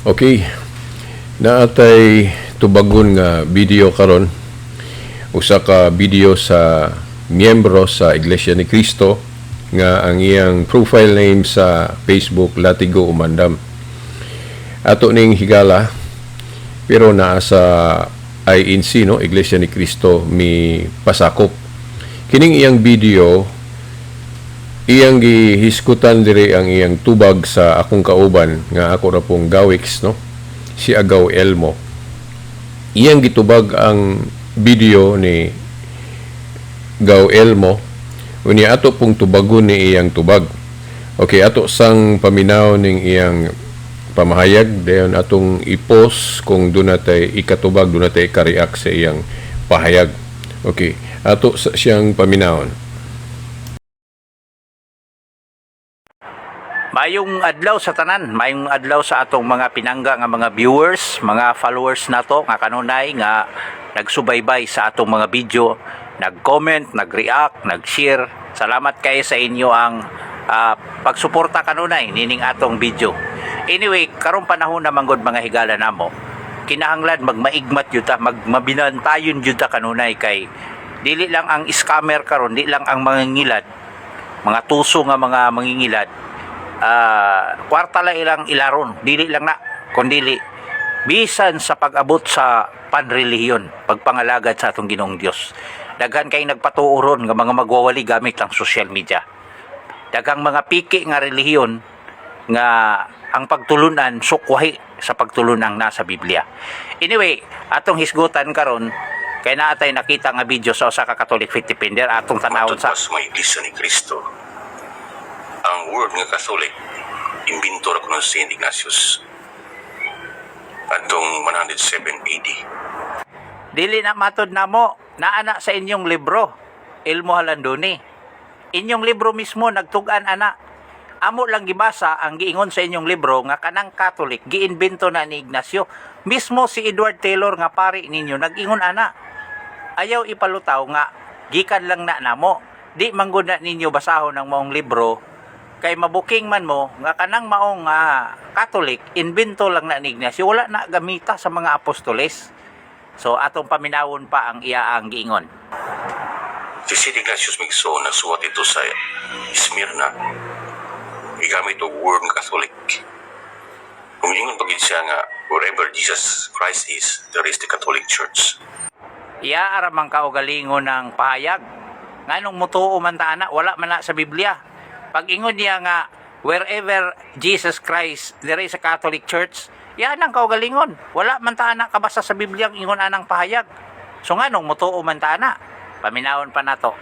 Okay, naa tay tubagon nga video karon, usa ka video sa miyembro sa Iglesia ni Cristo nga ang iyang profile name sa Facebook, Latigo Umandam. Ato ning higala, pero naa sa INC, no, Iglesia ni Cristo mi pasakop. Kining iyang video, iyang gihiskutan diri ang iyang tubag sa akong kauban nga ako ra pong Gawix, no, si Agaw Elmo. Iyang gitubag ang video ni Gaw Elmo, unya ato pong tubagon ni iyang tubag. Okay, ato sang paminaw ning iyang pamahayag, dayon atong i-post kung duna tay ikatubag, duna tay ika-react sa iyang pahayag. Okay, ato sa siyang paminawon. Mayong adlaw sa tanan, mayong adlaw sa atong mga pinangga nga mga viewers, mga followers nato nga kanunay nga nagsubaybay sa atong mga video, nag-comment, nag-react, nag-share. Salamat kayo sa inyo ang pagsuporta kanunay nining atong video. Anyway, karong panahon na manggod, mga higala namo, kinahanglan magmaigmat jud ta, magmabinantayon jud ta kanunay kay dili lang ang scammer karon, di lang ang mga ngilad, mga tuso nga mga mangingilad, kwarta lang ilang ilaron, dili lang na kundili bisan sa pag-abot sa panrelihiyon, pagpangalagad sa atong Ginoong Dios. Daghan kay nagpatuo ron nga mga magwawali gamit ang social media. Daghang mga piki nga relihiyon nga ang pagtulunan sukwahi sa pagtulunang nasa Biblia. Anyway, atong hisgutan karon kay naa tay nakita nga video sa usa ka Catholic faith defender, atong tanawon Matod sa pa sa mga Iglesia ni Cristo, ang word nga Catholic, imbento ra kuno Saint Ignatius atong 107 AD. Dili na matod namo, naa na sa inyong libro, Elmo Halandoni. Inyong libro mismo nagtug-an ana. Amo lang gibasa ang giingon sa inyong libro nga kanang Catholic giimbento na ni Ignacio. Mismo si Edward Taylor nga pari ninyo nag-ingon ana. Ayaw ipalutaw nga gikan lang na namo. Di manggod na ninyo basahon ang maong libro kay mabuking man mo nga kanang maong Catholic imbento lang na ni Ignacio, wala na gamita sa mga apostoles. So atong paminawon pa ang iya ang giingon. Si Saint Ignatius Migso nagsuwat ito sa Smyrna. Gigamit og word nga Catholic. Kung ingon pagid siya nga wherever Jesus Christ is, there is the Catholic Church. Iya ara man kaugalingon ng pahayag. Nganong mutuo man ta ana, wala man na sa Biblia. Pag ingon niya nga wherever Jesus Christ, there is a Catholic Church, yan ang kaugalingon. Wala man ta ana kabasa sa Biblia ang ingon anang pahayag. So nganong mutuo man ta ana? Paminawon pa nato.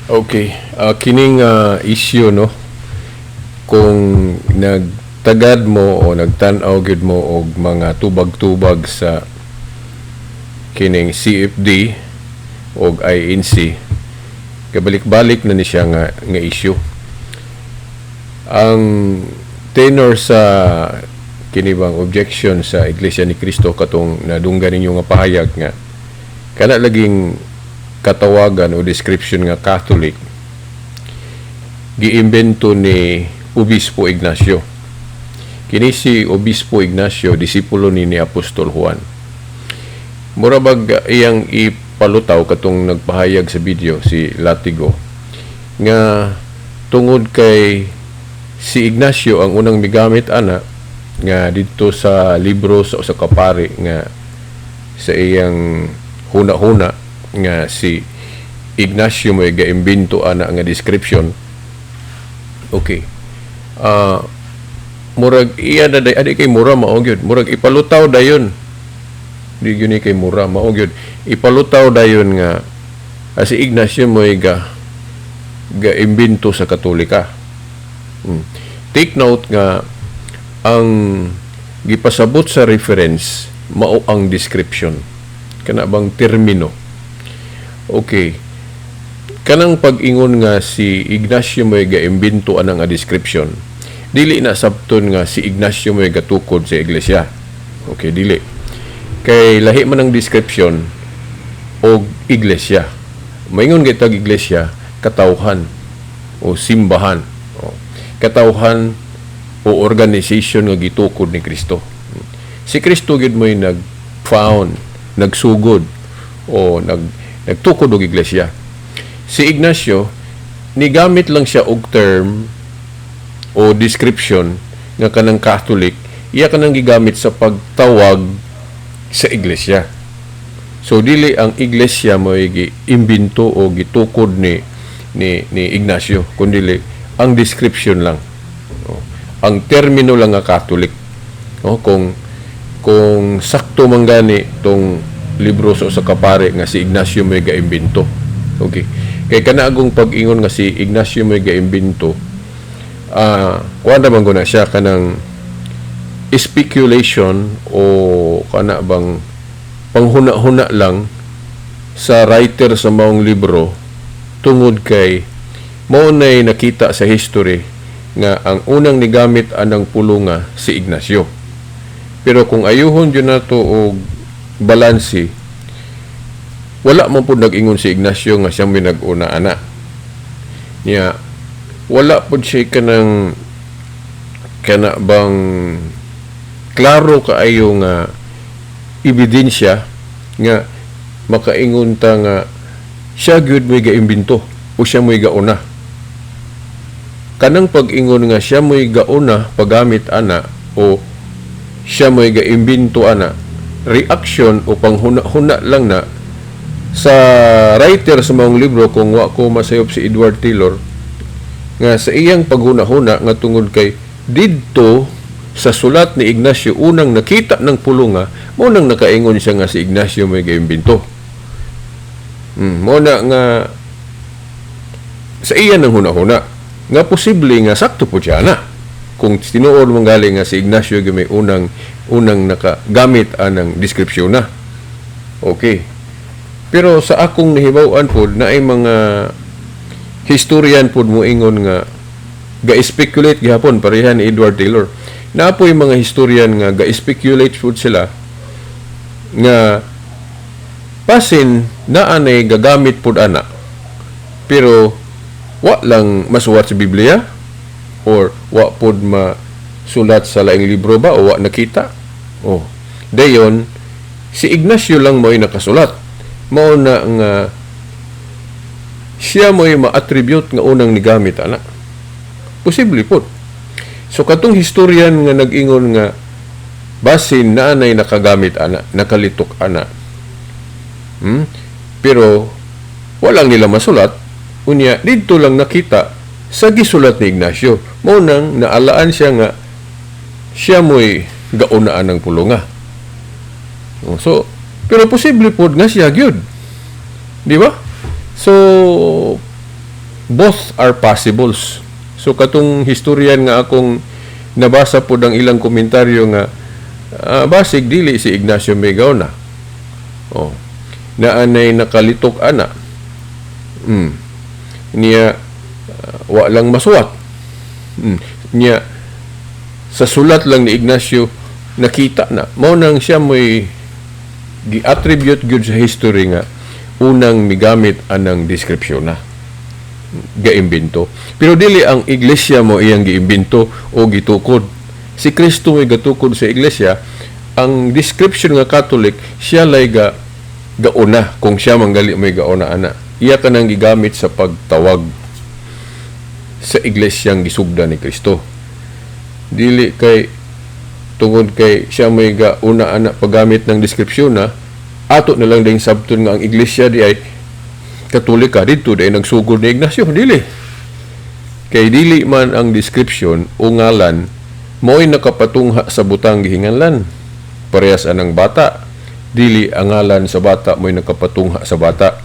Okay, kining issue, no, kung nagtagad mo o nagtan-aw gyud mo og mga tubag-tubag sa kining CFD og INC, kabalik-balik na ni siya nga issue. Ang tenor sa kini bang objection sa Iglesia ni Cristo katong nadunggan ninyo nga pahayag nga kana laging katawagan o description nga Catholic giimbento ni Obispo Ignacio. Kini si Obispo Ignacio, disipulo ni Apostol Juan. Mura bag iyang ipalutaw katong nagpahayag sa video, si Latigo, nga tungod kay si Ignacio ang unang migamit ana nga didto sa libro sa usa ka pari nga sa iyang huna-huna nga si Ignacio mo ga-imbento ana nga description. Okay. Murag iya na day adi kay mura mao gyud. Murag ipalutaw dayon. Di gyud ni kay mura mao gyud. Ipalutaw dayon nga si Ignacio mo ga imbento sa Katolika. Take note nga ang gipasabot sa reference mao ang description. Kana bang termino. Okay. Kanang pag-ingon nga si Ignacio mo ga-imbento anang nga description, dili na sabton nga si Ignacio mo gatukod sa iglesia. Okay, dili. Kay lahi man ang description og iglesia. Maingon kay tag iglesia, katawhan o simbahan. O. Katawhan o organization nga gitukod ni Kristo. Si Kristo gyud mo'y nag-found, nagsugod o nagtukod og iglesia. Si Ignacio nigamit lang siya og term o description nga kanang Catholic, iya kanang gigamit sa pagtawag sa iglesia. So dili ang iglesia mo giimbento o gitukod ni Ignacio, kundi ang description lang. Oh, ang termino lang nga Catholic. Oh, kung sakto man gani tong libro sa usa ka pare nga si Ignacio may gaimbento. Okay. Kay kana agong pag-ingon nga si Ignacio may gaimbento, kuan naman ko na siya, kanang speculation o kana bang panghuna-huna lang sa writer sa maong libro, tungod kay mao nay nakita sa history nga ang unang nigamit anang pulunga si Ignacio. Pero kung ayuhon jud nato og balanse, wala man pud nag-ingon si Ignacio nga siya may nag-una ana. Niya wala pud siya kanang kana bang klaro kaayo nga ebidensya nga makaingon ta nga siya gyud mo'y gaimbento o siya mo'y gauna. Kanang pag-ingon nga siya mo'y gauna paggamit ana o siya mo'y gaimbento ana, reaction o panghuna-huna lang na sa writer sa maong libro, kung wa ko masayop si Edward Taylor, nga sa iyang paghuna-huna nga tungod kay didto sa sulat ni Ignacio unang nakita ng pulunga, mao nang nakaingon siya nga si Ignacio may gaimbento. Mao na nga sa iya ng huna-huna nga posible nga sakto po siya na kung tinuod man galing nga si Ignacio gyud may unang unang nakagamit anang deskripsyon na. Okay. Pero sa akong nahibaw-an pod, naay mga historian pod moingon nga ga-speculate gihapon pareha ni Edward Taylor. Naa poy mga historian nga ga-speculate pod sila nga basin naa nay gagamit pod ana, pero wa lang masuwat sa Biblia or wa pod masulat sa laing libro ba o wa nakita. Oh. Dayon si Ignacio lang mo'y nakasulat. Mao na nga siya mo'y ma-attribute nga unang nigamit ana. Posible pod. So katong historian nga nag-ingon nga basin naa nay nakagamit ana, nakalitok ana. Pero walang nila masulat, unya didto lang nakita sa gisulat ni Ignacio. Mao nang naalaan siya nga siya mo'y gaunaan ng pulunga. Oh, so, pero posible pod nga siya gyud. Di ba? So, both are possibles. So, katong historian nga akong nabasa pod ang ilang komentaryo nga basig dili si Ignacio may gauna. Oh. Naa nay nakalitok ana. Niya wa lang masuwat. Niya sa sulat lang ni Ignacio nakita na. Mao nang siya mo'y gi-attribute gyud sa history nga unang migamit anang deskripsyon na gaimbento. Pero dili ang iglesia mo iyang giimbento o gitukod. Si Kristo may gatukod sa iglesia. Ang description nga Catholic, siya lay ga gauna kung siya manggali may gauna ana. Iya kanang gigamit sa pagtawag sa iglesyang gisugda ni Kristo. Dili kay tungod kay siya may gauna ana paggamit ng deskripsyon na ato na lang ding sabton nga ang iglesia di ay Katolika didto diay nagsugod ni Ignacio. Dili kay dili man ang description o ngalan mo'y nakapatungha sa butang gihinganlan. Parehas anang bata, dili ang ngalan sa bata mo'y nakapatungha sa bata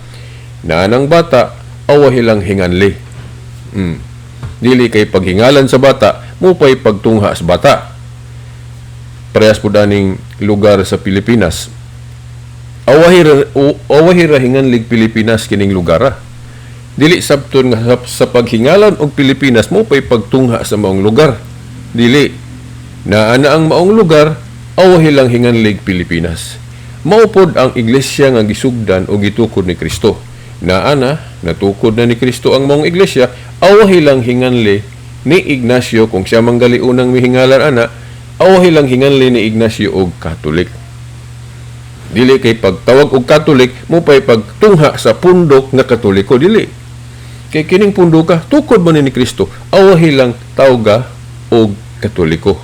na anang bata awahi lang hinganli. Dili kay paghingalan sa bata mo pa'y pagtungha sa bata. Parehas po aning lugar sa Pilipinas, awahi ra hinganlig Pilipinas kining lugar ah. Dili sabton nga sa paghingalan og Pilipinas mo pa'y pagtungha sa maong lugar. Dili. Naa na ang maong lugar, awahi lang hinganlig Pilipinas. Mao pod ang iglesia nga gisugdan o gitukod ni Kristo. Naa na, natukod na ni Kristo ang maong iglesia, awahi lang hinganli ni Ignacio kung siya manggali unang mihingalan ana, awahi lang hinganli ni Ignacio og Catholic. Dili kay pagtawag og Catholic mo pay pagtungha sa pundok nga Katoliko, dili. Kay kining pundoka tukod man ni Kristo, awahi lang tawga og Katoliko.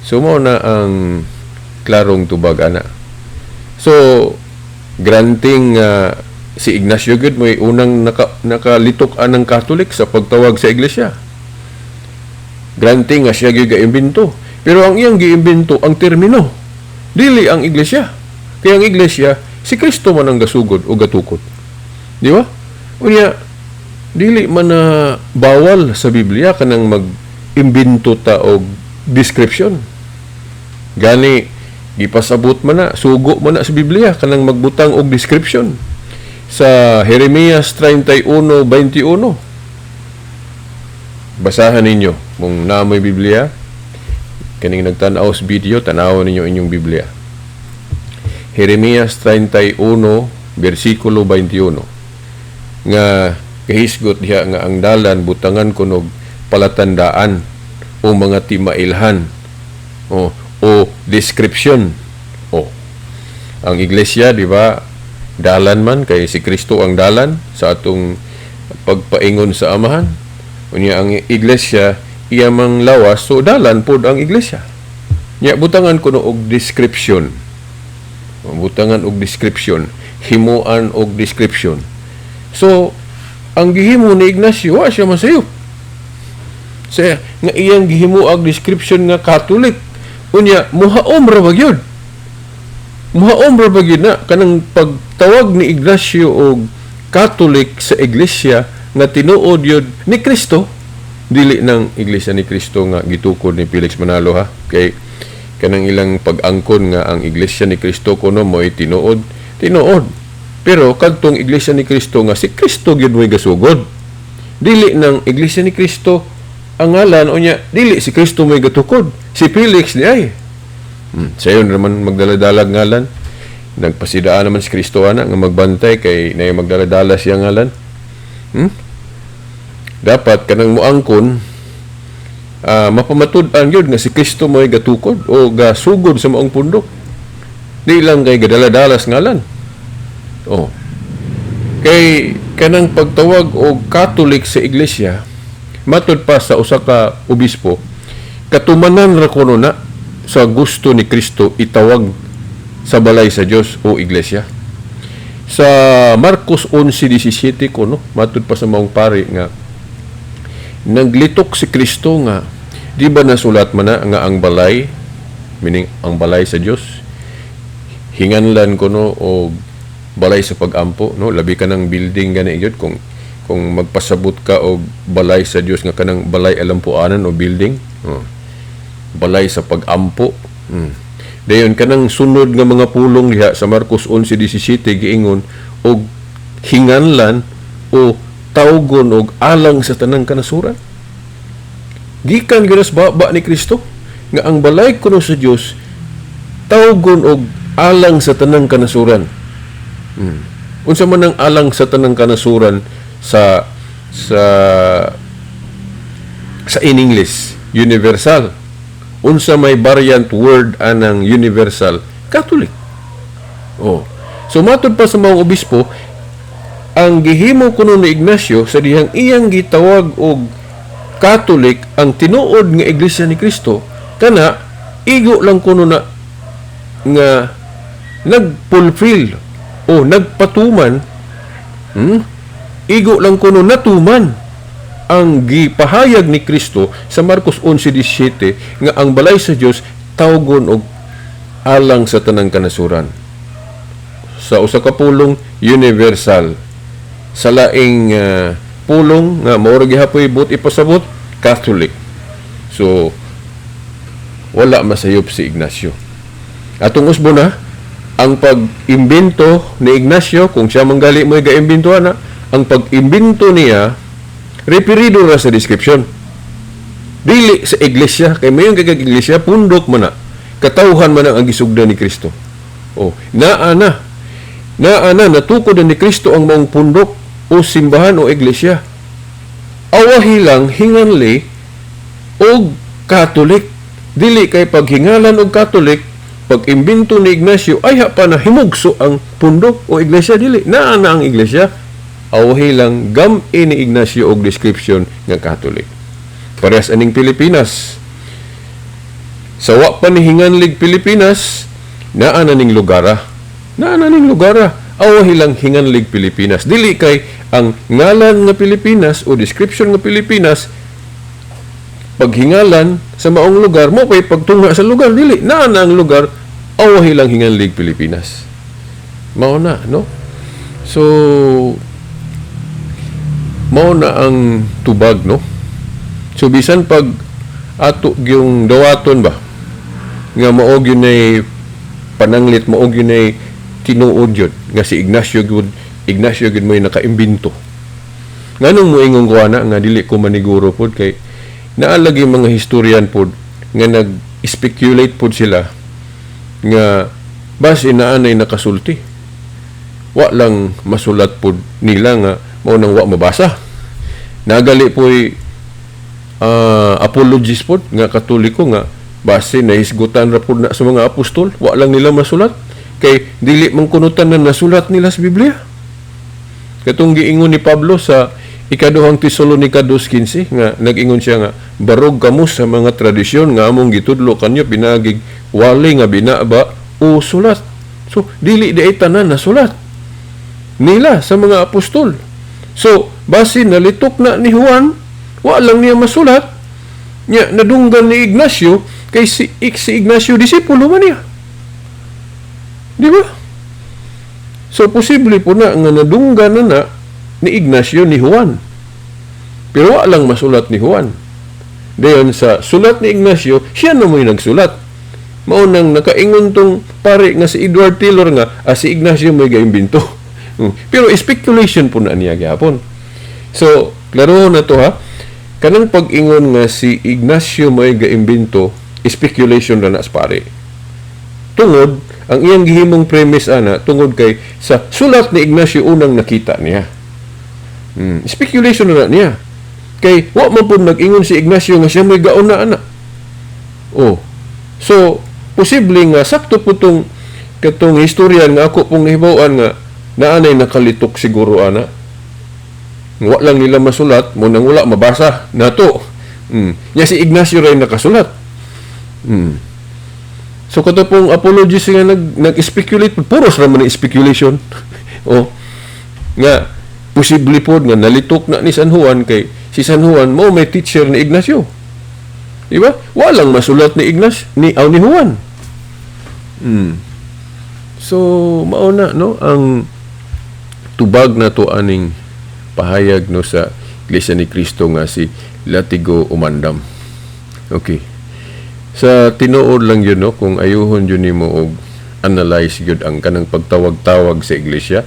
So mao na ang klarong tubag ana. So granting si Ignacio gyud mo'y unang nakalitok anang Catholic sa pagtawag sa iglesia. Granting nga siya gyud gaimbento, pero ang iyang giimbento ang termino, dili ang iglesia. Kaya ang iglesia, si Kristo man ang gasugod o gatukod. Di ba? Unya, dili man na bawal sa Biblia kanang mag-imbento ta og description. Gani gipasabot man na, sugo man na sa Biblia kanang magbutang og description. Sa Jeremias 31:21. Basahan ninyo kung naa moy Biblia, kaning nagtan-aw sa video, tan-awon ninyo inyong Biblia. Jeremias 31 bersikulo 21 nga kahisgot diha nga ang dalan butangan kunog palatandaan o mga timailhan o description. O ang iglesia, di ba, dalan man kay si Kristo ang dalan sa atong pagpaingon sa Amahan. Unya ang iglesia iya mang lawas, so dalan pod ang iglesia. Nya butangan kuno og description, butangan og description, himuan og description. So ang gihimo ni Ignacio, wa siya masayop sa nga iyang gihimo og description nga Catholic. Unya muhaom ra ba gyud, muhaom ra ba gyud na kanang pagtawag ni Ignacio og Catholic sa iglesia nga tinuod yun ni Kristo, dili ng Iglesia ni Kristo nga gitukod ni Felix Manalo, ha, kay kanang ilang pag-angkon nga ang Iglesia ni Kristo kuno mo'y tinuod, tinuod, pero kadtong Iglesia ni Kristo nga si Kristo gyud mo'y gasugod, dili ng Iglesia ni Kristo ang ngalan. Unya dili si Kristo mo'y gatukod, si Felix ni ay sayon naman magdala-dalag ngalan. Nagpasidaan naman si Kristo ana nga magbantay kay nay magdala-dala siya ngalan. Dapat kanang muangkon, mapamatud-an gyud nga si Kristo mo'y gatukod o gasugod sa maong pundok, di lang kay gadala-dalas ngalan. Oh, kay kanang pagtawag og Catholic sa iglesia, matud pa sa usa ka obispo, katumanan ra kuno na sa gusto ni Kristo itawag sa balay sa Dios o iglesia sa Marcos 11:17 kuno. Matud pa sa maong pari nga naglitok si Kristo nga di ba nasulat man na nga ang balay, meaning ang balay sa Dios, hinganlan kuno og balay sa pag-ampo, no? Labi ka ng building gani gyud kung magpasabot ka og balay sa Dios nga kanang balay alampuanan o building, oh. Balay sa pag-ampo. Dayon kanang sunod nga mga pulong diha sa Marcos 11:17 giingon og hinganlan o tawgon og alang sa tanang kanasuran. Gikan gyud sa baba ni Kristo nga ang balay kuno sa Dios tawgon og alang sa tanang kanasuran. Unsa man ang alang sa tanang kanasuran sa in English? Universal. Unsa may variant word anang universal? Catholic. Oh. So matud pa sa mga obispo, ang gihimo kuno ni Ignacio sa dihang iyang gitawag og Catholic ang tinuod nga Iglesia ni Kristo, kana igo lang kuno na nga nagfulfill o nagpatuman, Igo lang kuno natuman ang gipahayag ni Kristo sa Marcos 11:17 nga ang balay sa Dios tawgon og alang sa tanang kanasuran. Sa usa ka pulong, universal. Sa laing pulong nga mao ra gihapoy buot ipasabot, Catholic. So wala masayop si Ignacio. Atong usbo na ang pag-imbento ni Ignacio, kung siya manggali mo ga-imbento ana, ang pag-imbento niya referido ra sa description, dili sa iglesia, kay mayon kay iglesia pundok man na, katawhan man ang gisugdan ni Kristo. Oh, naa na, naa na, natukod na ni Kristo ang maong pundok o simbahan o iglesia. Awahi lang hinganli og Catholic. Dili kay paghingalan og Catholic, pag imbento ni Ignacio ay pa na himugso ang pundok o iglesia. Dili naa na ang iglesia, awahi lang gam-i ni Ignacio og description nga Catholic. Parehas aning Pilipinas, sa wa pa ni hinganlig Pilipinas, naa na ning lugara, naa na ning lugara, awahi lang hinganlig Pilipinas. Dili kay ang ngalan nga Pilipinas o description nga Pilipinas, paghingalan sa maong lugar mo pay pagtunga sa lugar. Dili, naa na ang lugar, awahi lang hinganlig Pilipinas. Mao na, no? So mao na ang tubag, no? So bisan pag ato gyung dawaton ba nga mao gyud nay pananglit, mao gyud nay tinuod yun nga si Ignacio gyud, Ignacio gyud mo'y nakaimbento. Nganong moingon ko ana nga dili ko maniguro pod? Kay naalagi mga historian pod nga nag-speculate pod sila nga bas inaanay nakasulti, wa lang masulat pod nila nga mao nang wa mabasa. Nagali po'y apologies pod nga Katoliko nga base nahisgutan ra pod na sa mga apostol, wa lang nila masulat kay dili man kunutan na nasulat nila sa Biblia. Katong giingon ni Pablo sa Ikaduhang Tesalonika 2:15 nga nag-ingon siya nga barog kamo sa mga tradisyon nga among gitudlo kanyo pinagig wali nga binaba o sulat. So dili di tanan nasulat nila sa mga apostol. So base nalitok na ni Juan, wa lang niya masulat nya, nadunggan ni Ignacio kay si Ignacio disipulo man niya. Di ba? So posible po na nga nadunggan na na ni Ignacio ni Juan. Pero wa lang masulat ni Juan. Dayon sa sulat ni Ignacio, siya na mo'y nagsulat. Mao nang nakaingon tong pare nga si Edward Taylor nga si Ignacio mo'y gaimbento. Pero speculation po na niya gyapon. So, klaro na to ha. Kanang pag-ingon nga si Ignacio mo'y gaimbento, speculation ra na sa pare. Tungod, ang iyang gihimong premise ana, tungod kay sa sulat ni Ignacio unang nakita niya. Speculation na niya. Kay wa man pud nag-ingon si Ignacio nga siya may gauna ana. Oh. So, posible nga sakto po tong katong historian nga ako pong nahibaw-an nga naanay nakalitok siguro ana. Wa lang nila masulat, mo nang wala mabasa nato. Nya si Ignacio ray nakasulat. So kato pong apologies nga nag-speculate, puros ra man ni speculation. Oh. Nga posible pod nga nalitok na ni San Juan kay si San Juan mo may teacher ni Ignacio. Di ba? Walang masulat ni Ignacio ni aw ni Juan. So mao na, no, ang tubag na to aning pahayag, no, sa Iglesia ni Cristo nga si Latigo Umandam. Okay. Sa tinuod lang yun, no, kung ayuhon yun nimo og analyze gyud ang kanang pagtawag-tawag sa iglesia.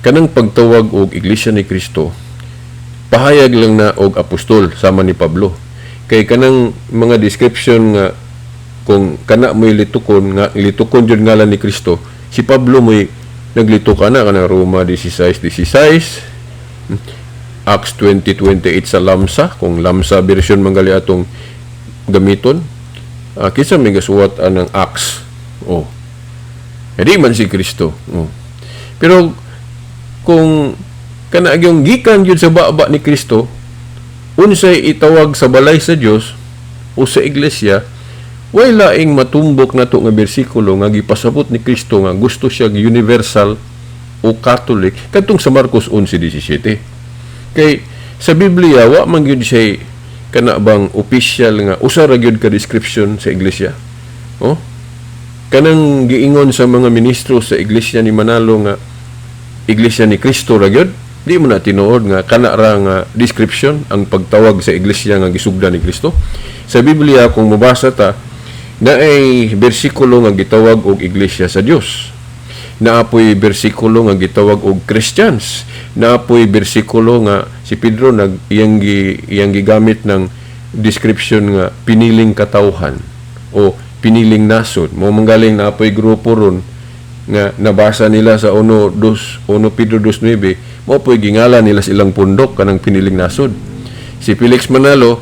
Kanang pagtawag og Iglesia ni Cristo, pahayag lang na og apostol sama ni Pablo. Kay kanang mga description nga kung kana mo'y litukon nga litukon jud ngalan ni Kristo, si Pablo mo'y naglitok ana, kanang Roma 16:16, Acts 20:28 sa Lamsa, kung Lamsa version man gali atong gamiton. Kinsa may gasuwat anang Acts? Oh. Hindi man si Kristo. Oh. Pero kung kana yung gikan gyud sa baba ni Kristo, unsay itawag sa balay sa Dios o sa iglesia, way laing matumbok nato nga bersikulo nga gipasabot ni Kristo nga gusto siya universal o Catholic kadtong sa Marcos 11:17. Kay sa Biblia wa man gyud siya kana bang official nga usa ra gyud ka description sa iglesia. Oh? Kanang giingon sa mga ministro sa iglesia ni Manalo nga Iglesia ni Cristo ra gyud, di mo na tinuod nga kana ra nga description ang pagtawag sa iglesia nga gisugdan ni Kristo. Sa Biblia, kung mabasa ta, naay bersikulo nga gitawag og iglesia sa Dios. Naapoy bersikulo nga gitawag og Christians. Naapoy bersikulo nga si Pedro nag iyang gigamit ng description nga piniling katawhan o piniling nasod. Mo manggaling naapoy grupo ron nga nabasa nila sa 1 2 1 Pedro 2:9, mao po'y gingala nila silang pundok kanang piniling nasod. Si Felix Manalo,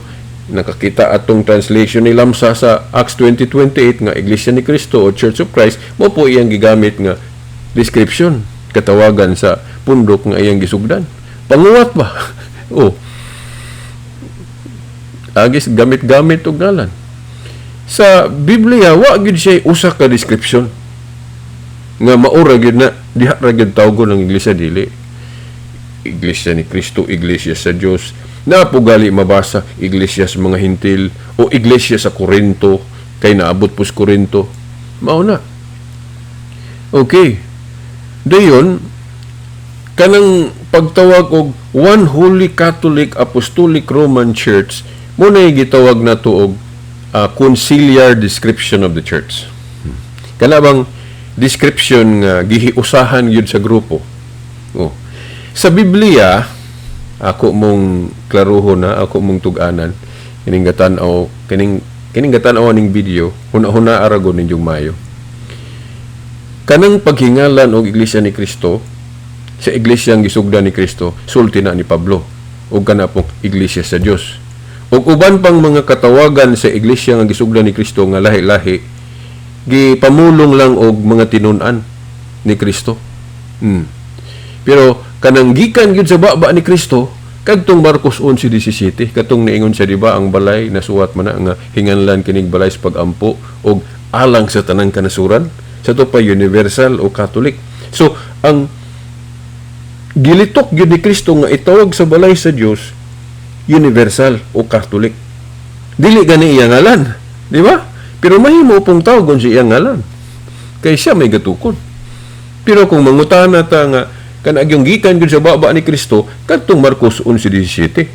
nakakita atong translation ni Lamsa sa Acts 20:28 nga Iglesia ni Cristo o Church of Christ, mao po iyang gigamit nga description, katawagan sa pundok nga iyang gisugdan. Panguwat ba? Oh. Agis gamit-gamit og ngalan. Sa Biblia, wa gyud siya usa ka description nga maura gyud na diha ra gyud tawgon ang iglesia. Dili. Iglesia ni Kristo, Iglesia sa Dios. Na po gali mabasa iglesia sa mga Hintil o iglesia sa Korinto, kay naabot po sa Korinto. Mao na. Okay. Dayon, kanang pagtawag og One Holy Catholic Apostolic Roman Church mao na gitawag na to og conciliar description of the church. Kana bang description nga gihiusahan gyud sa grupo. Oh. Sa Biblia, ako mong klaruhon na, ako mong tug-anan kining gatan-aw, kining gatan-aw ning video, huna-huna aragon ninyong mayo. Kanang paghingalan og Iglesia ni Kristo sa iglesia ang gisugdan ni Kristo, sulti na ni Pablo, ug kana pong iglesia sa Dios ug uban pang mga katawagan sa iglesia nga gisugdan ni Kristo nga lahi-lahi, gipamulong lang og mga tinun-an ni Kristo. Pero kanang gikan gyud sa baba ni Kristo, kadtong Marcos 11:17, katong niingon siya, di ba, ang balay nasuwat man na nga hinganlan kinig balay sa pagampo og alang sa tanang kanasuran, sa to pa universal o Catholic. So ang gilitok gyud ni Kristo nga itawag sa balay sa Dios, universal o Catholic. Dili gani iya ngalan, di ba? Pero mahimo pong tawagon si iyang ngalan. Kay siya may gatukod. Pero kung mangutana ta nga kanang yung gikan gyud sa baba ni Kristo, kadtong Marcos 11:17.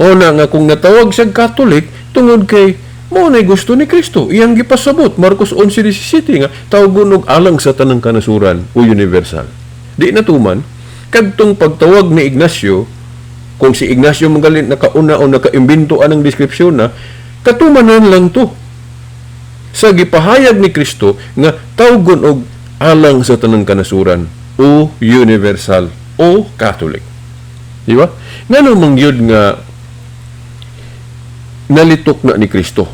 Mao na nga kung natawag siya Catholic tungod kay mao na gusto ni Kristo. Iyang gipasabot Marcos 11:17 nga tawgon og alang sa tanang kanasuran o universal. Di na tuman kadtong pagtawag ni Ignacio. Kung si Ignacio magalit nakauna o nakaimbento anang deskripsyon na, katumanan lang to sa gipahayag ni Kristo nga tawgon og alang sa tanang kanasuran o universal o Catholic. Di ba? Ngano man gyud nga nalitok na ni Kristo?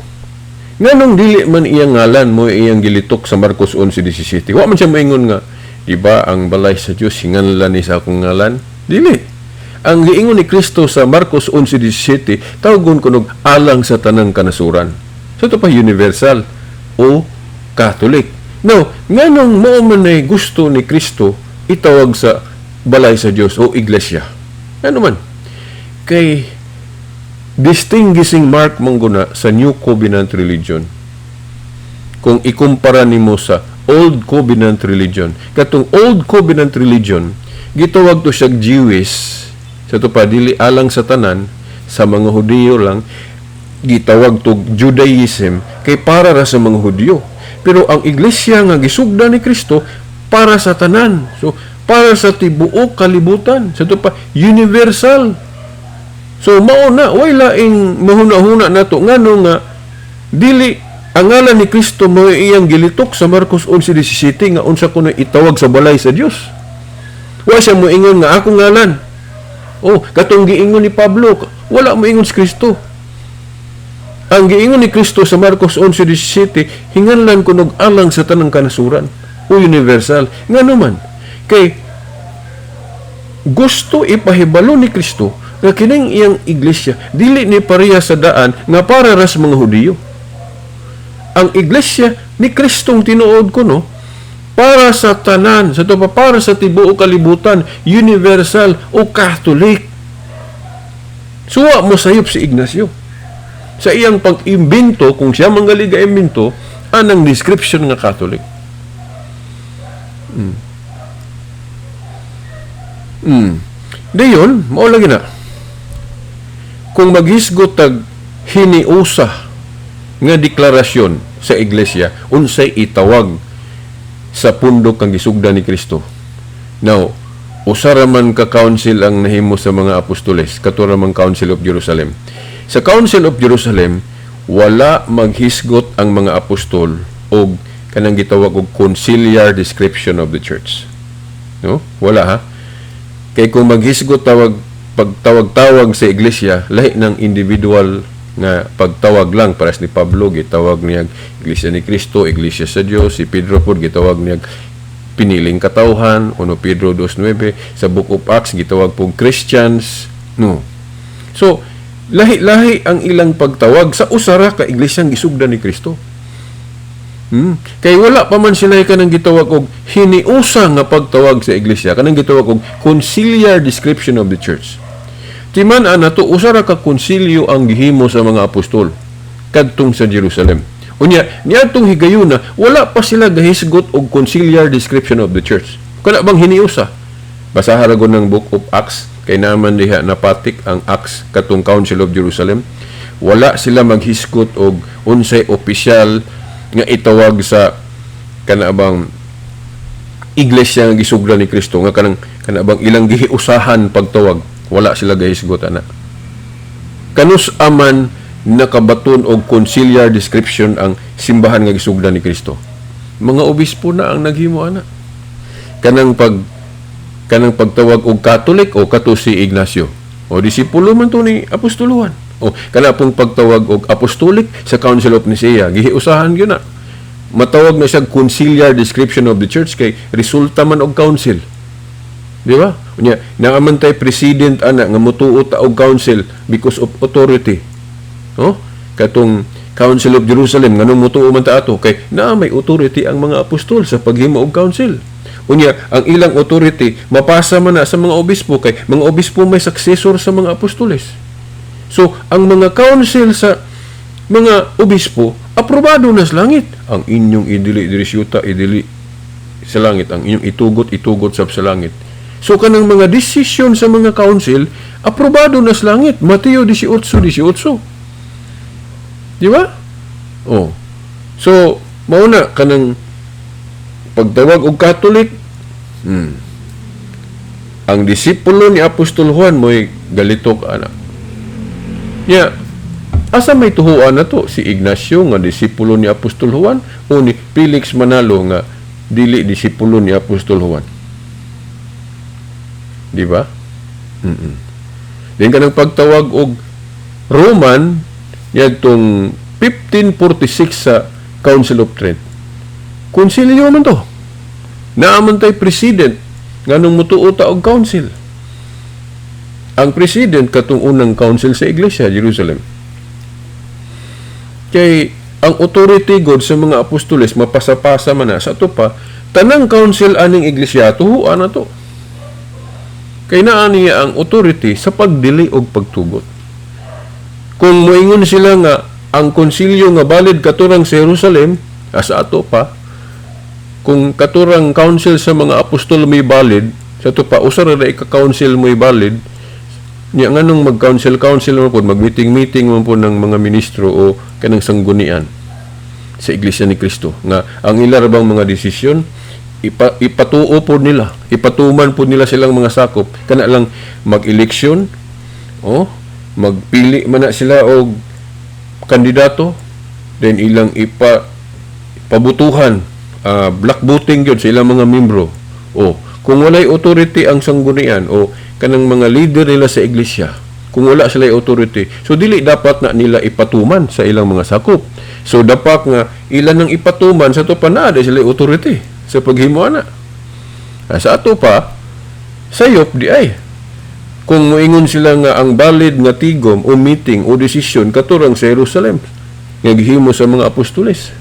Nganong dili man iyang ngalan mo iyang gilitok sa Marcos 11:17? Wa man siya maingon nga, di ba ang balay sa Dios hinganlan ni sa akong ngalan? Dili. Ang giingon ni Kristo sa Marcos 11:17, tawgon kunog alang sa tanang kanasuran. So ito pa universal o Catholic. Now, nganong mao man ay gusto ni Kristo itawag sa balay sa Dios o iglesia? Ano man? Kay distinguishing mark mangguna sa New Covenant religion. Kung ikumpara nimo sa Old Covenant religion, katong Old Covenant religion, gitawag to siya Jewish. Sa to pa dili alang sa tanan, sa mga Hudiyo lang. Gitawag to Judaism kay para ra sa mga Hudyo. Pero ang iglesia nga gisugdan ni Kristo, para sa tanan. So para sa tibuok kalibutan. Sa to pa universal. So mao na way laing mahuna-huna nato ngano nga dili ang ngalan ni Kristo mo iyang gilitok sa Marcos 11:17 nga unsa kuno itawag sa balay sa Dios. Wa siya moingon nga akong ngalan. Oh, katong giingon ni Pablo, wala moingon si Kristo. Ang giingon ni Kristo sa Marcos 11:17, hinganlan kunog alang sa tanang kanasuran o universal. Ngano man? Kay gusto ipahibalo ni Kristo nga kining iyang iglesia dili ni pareha sa daan nga para ra sa mga Hudiyo. Ang iglesia ni Kristong tinuod kuno para sa tanan, sa to pa para sa tibuok kalibutan, universal o Catholic. Suwa mo sayop si Ignacio sa iyang pag-imbento, kung siya manggali ga imbento anang description nga Catholic. Dayon, mao lagi na. Kung maghisgot tag hiniusa nga deklarasyon sa iglesia, unsay itawag sa pundok kang gisugdan ni Kristo. Now, usa ra man ka council ang nahimo sa mga apostoles, kato ra man Council of Jerusalem. Sa Council of Jerusalem, wala maghisgot ang mga apostol og kanang gitawag og conciliar description of the church. No? Wala ha. Kay kung maghisgot tawag pagtawag-tawag sa iglesia lahi ng individual nga pagtawag lang. Para ni Pablo, gitawag niya Iglesia ni Cristo, Iglesia sa Dios. Si Pedro pod, gitawag niya piniling katawhan, 1 Pedro 2:9. Sa Book of Acts, gitawag pong Christians, no? So lahi-lahi ang ilang pagtawag sa usara ka iglesyang gisugdan ni Kristo. Kay wala pa man sila kanang gitawag og hiniusa nga pagtawag sa iglesia, kanang gitawag og conciliar description of the church. Timan-an nato, usa ra ka konsilyo ang gihimo sa mga apostol kadtong sa Jerusalem. Unya, niadtong higayuna, wala pa sila gahisgot og conciliar description of the church. Kana bang hiniusa? Basaha ra ng Book of Acts kay naman diha napatik ang Acts katong Council of Jerusalem. Wala sila maghisgot og unsay opisyal nga itawag sa kana bang iglesia nga gisugdan ni Kristo, nga kanang kana bang ilang gihiusahan pagtawag. Wala sila gahisgot ana. Kanus aman nakabaton og conciliar description ang simbahan nga gisugdan ni Kristo? Mga obispo na ang naghimo ana. Kanang pagtawag og Catholic o kato si Ignacio o disipulo man to ni Apostol Juan, o kana pong pagtawag og apostolic sa Council of Nicaea, gihiusahan gyud na. Matawag na siya conciliar description of the church kay resulta man og council. Di ba? Unya, naa man tay president ana nga mutuo ta og council because of authority. No? Katong Council of Jerusalem, nganong mutuo man ta ato? Kay naa may authority ang mga apostol sa paghimo og council. Unya, ang ilang authority mapasa man na sa mga obispo kay mga obispo may successor sa mga apostoles. So, ang mga council sa mga obispo aprobado na sa langit. Ang inyong idili diri sa yuta, idili sa langit. Ang inyong itugot, itugot sab sa langit. So kanang mga desisyon sa mga council, aprobado na sa langit. Mateo 18:18. Di ba? Oh. So, mao na kanang pagtawag og Catholic, ang disipulo ni Apostol Juan mo'y galitok ana. Ya, asa may tuhuan na to? Si Ignacio nga disipulo ni Apostol Juan o ni Felix Manalo nga dili disipulo ni Apostol Juan? Di ba? Din kanang pagtawag og Roman niadtong 1546 sa Council of Trent. Konsilyo man to. Naa man tay president, nganong mutuo ta og council? Ang president katong unang council sa iglesia Jerusalem. Kay ang authority god sa mga apostoles mapasapasa man na sa ato pa, tanang council aning iglesia tuhuan na to. Kay naa niya ang authority sa pagdili og pagtugot. Kung moingon sila nga ang konsilyo nga valid katurang sa Jerusalem, sa ato pa, kung katurang council sa mga apostol may valid, sa ato pa usa ra ka council may valid niya, nganong mag-council council man pod, mag-meeting meeting man pod ng mga ministro o kanang sanggunian sa Iglesia ni Cristo nga ang ila ra bang mga desisyon ipatuo pod nila, ipatuman pod nila silang mga sakop? Kana lang mag-eleksyon o magpili man na sila og kandidato, then ilang pabutuhan, block voting gyud sa ilang mga membro. O kung walay authority ang sanggunian o kanang mga leader nila sa iglesia, kung wala sila authority, so dili dapat na nila ipatuman sa ilang mga sakop. So dapat nga ilan ang ipatuman sa ato pa, naa sila authority sa paghimo ana. Sa ato pa, sayop di ay kung moingon sila nga ang valid nga tigom o meeting o desisyon katurang sa Jerusalem nga gihimo sa mga apostoles.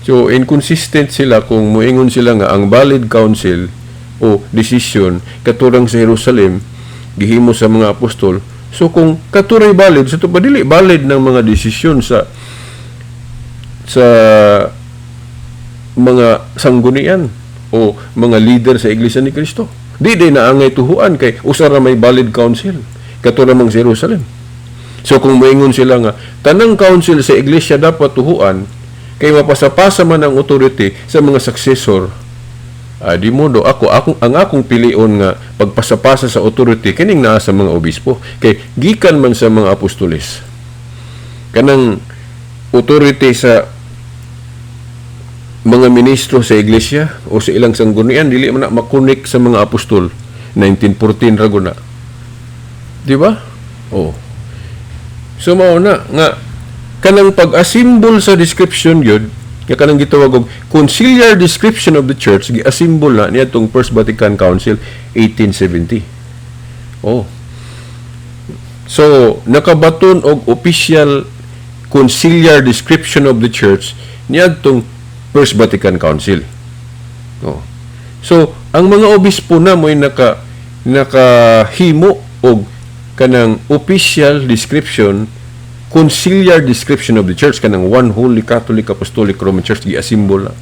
So inconsistent sila kung moingon sila nga ang valid council o desisyon katurang sa Jerusalem gihimo sa mga apostol. So kung katuray valid, sa pa dili valid ng mga desisyon sa mga sanggunian o mga leader sa Iglesia ni Cristo. Di day naangay tuhuan kay usa ra may valid council, katura mang sa Jerusalem. So kung moingon sila nga tanang council sa iglesia dapat tuhuan kay mapasapasa man ang authority sa mga successor, di modo ako akong ang akong pilion nga pagpasapasa sa authority kining naa sa mga obispo kay gikan man sa mga apostoles. Kanang authority sa mga ministro sa iglesia o sa ilang sanggunian dili man na makonek sa mga apostol. 1914 ra gud na. Di ba? Oh. So mao na nga kanang pag-assemble sa description yun, nga kanang gitawag og conciliar description of the church, gi-assemble na niadtong First Vatican Council 1870. Oh. So, nakabaton og official conciliar description of the church niadtong First Vatican Council. Oh. So, ang mga obispo na mo'y nakahimo og kanang official description, conciliar description of the church, kanang One Holy Catholic Apostolic Roman Church, gi-assemble na.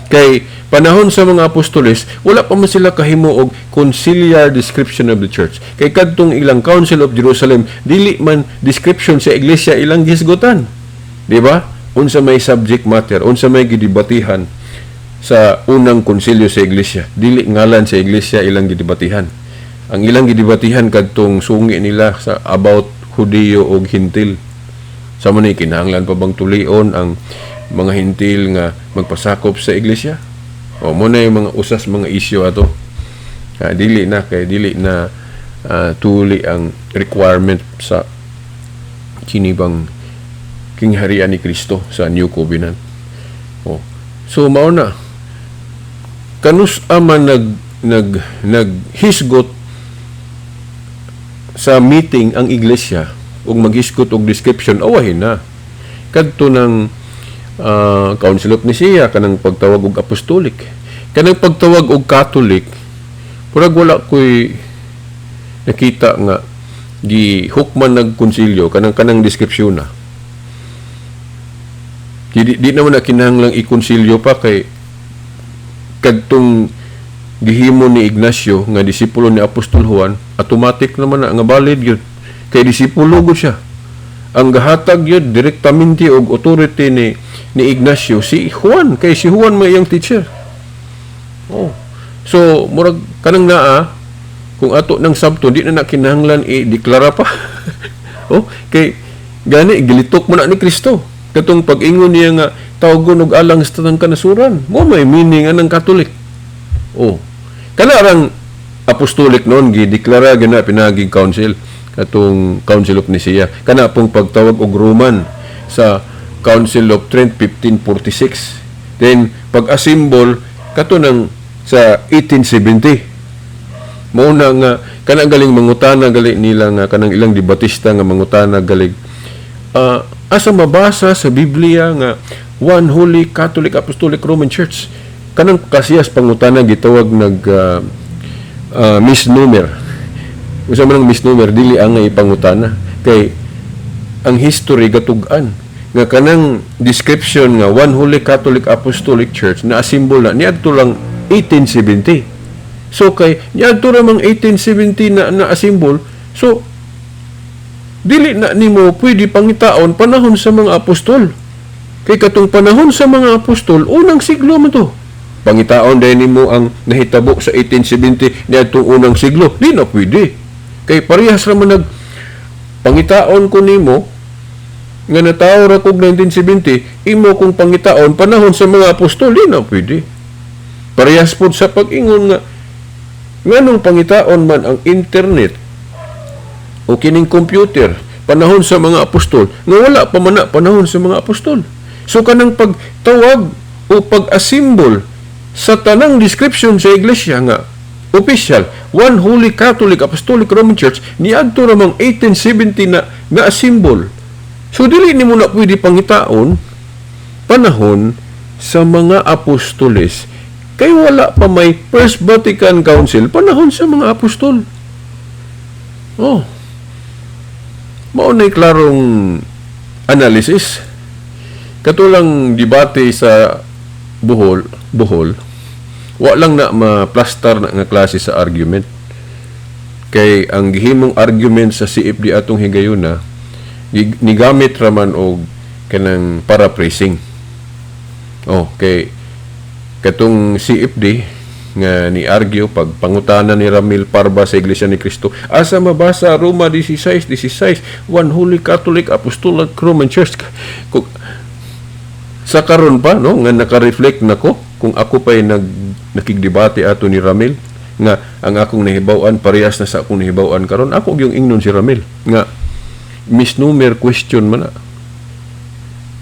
Kay panahon sa mga apostoles, wala pa man sila kahimo og conciliar description of the church. Kay kadtong ilang Council of Jerusalem, dili man description sa iglesia ilang gisgutan. Di ba? Unsa may subject matter, unsa may gidebatihan sa unang konsilyo sa iglesia. Dili ngalan sa iglesia ilang gidebatihan. Ang ilang gidebatihan kadtong sungi nila sa about Hudiyo og Hintil. Sa man ni kinahanglan pa bang tulion ang mga Hintil nga magpasakop sa iglesia? O mo na yung mga usas mga isyu ato. Dili na kay dili na tuli ang requirement sa kini bang kingharian ni Kristo sa New Covenant. Oh. So mao na kanus ama nag nag naghisgot sa meeting ang iglesia ug maghisgot og description, awahin na kadto ng Council of Nicaea, kanang pagtawag og apostolic, kanang pagtawag og Catholic, murag wala ko'y nakita nga gi hukman nagkonsilyo kanang description na di naman na kinahanglang ikonsilyo pa kay kadtong gihimo ni Ignacio nga disipulo ni Apostol Juan, automatic naman na nga valid yun kay disipulo gud siya. Ang gahatag yun direktamente og authority ni Ignacio si Juan, kay si Juan may iyang teacher. Oh, so murag kanang naa kung ato ng sabto, di na na kinahanglan i-deklara pa. Oh, kay gani gilitok mo na ni Kristo katong pag-ingon niya nga tawgon og alang sa tanang kanasuran mo, may meaning anang Catholic. Oh. Kana rang apostolic noon gideklara gyud na pinaging council, katong Council of Nicaea. Kana pong pagtawag og Roman sa Council of Trent 1546. Then pag-assemble kato ng sa 1870. Mao na nga kanang galing mangutana gali nila nga kanang ilang debatista nga mangutana galing asa mabasa sa Biblia nga One Holy Catholic Apostolic Roman Church? Kanang kasiyas pangutana gitawag nag misnomer. Unsa man ang misnomer? Dili ang ipangutana kay ang history gatug-an nga kanang description nga One Holy Catholic Apostolic Church na assemble na niadto lang 1870. So kay niadto ra mang 1870 na assemble, so dili na nimo pwede pangitaon panahon sa mga apostol. Kay katong panahon sa mga apostol, unang siglo man to. Pangitaon din nimo ang nahitabo sa 1870 niadtong unang siglo, di na pwede. Kay parehas ra man nag pangitaon ko nimo nga natawo ra kog 1970, imo kong pangitaon panahon sa mga apostol, di na pwede. Parehas pod sa pag-ingon nga nganong pangitaon man ang internet o kining computer panahon sa mga apostol nga wala pa man na panahon sa mga apostol. So kanang pagtawag o pag-assemble sa tanang description sa iglesia nga official One Holy Catholic Apostolic Roman Church niadto ramang 1870 na nga assemble. So dili nimo na pwede pangitaon panahon sa mga apostoles kay wala pa may First Vatican Council panahon sa mga apostol. Oh. Mao na'y klarong analysis. Katulang debate sa Bohol, wa lang na ma-plaster na nga klase sa argument. Kay ang gihimong argument sa CFD atong higayuna, nigamit raman og kanang paraphrasing. Oh, kay katong CFD nga ni argue, pag pangutana ni Ramil Parba sa Iglesia ni Cristo, asa mabasa Roma 16:16, One Holy Catholic Apostolic Roman Church? Kung, sa karon pa no nga naka-reflect nako kung ako pa'y nag nakigdebate ato ni Ramil. Nga ang akong nahibaw-an parehas na sa akong nahibaw-an karon, ako yung ingnon si Ramil nga misnomer question man na.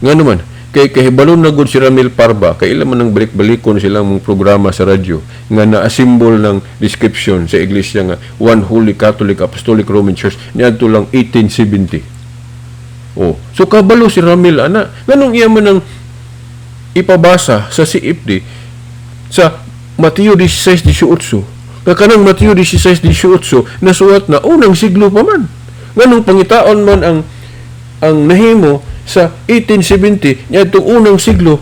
Nga naman, kay kahibalon na gud si Ramil Parba, kay ila man ang balik-balikon silang mong programa sa radyo nga na-assemble ng description sa iglesia nga One Holy Catholic Apostolic Roman Church niadto lang 1870. Oh, so kabalo si Ramil ana. Nganong iya man ang ipabasa sa CFD sa Mateo 16:18, nga kanang Mateo 16:18 nasuwat na unang siglo pa man? Nganong pangitaon man ang nahimo sa 1870 niadtong unang siglo,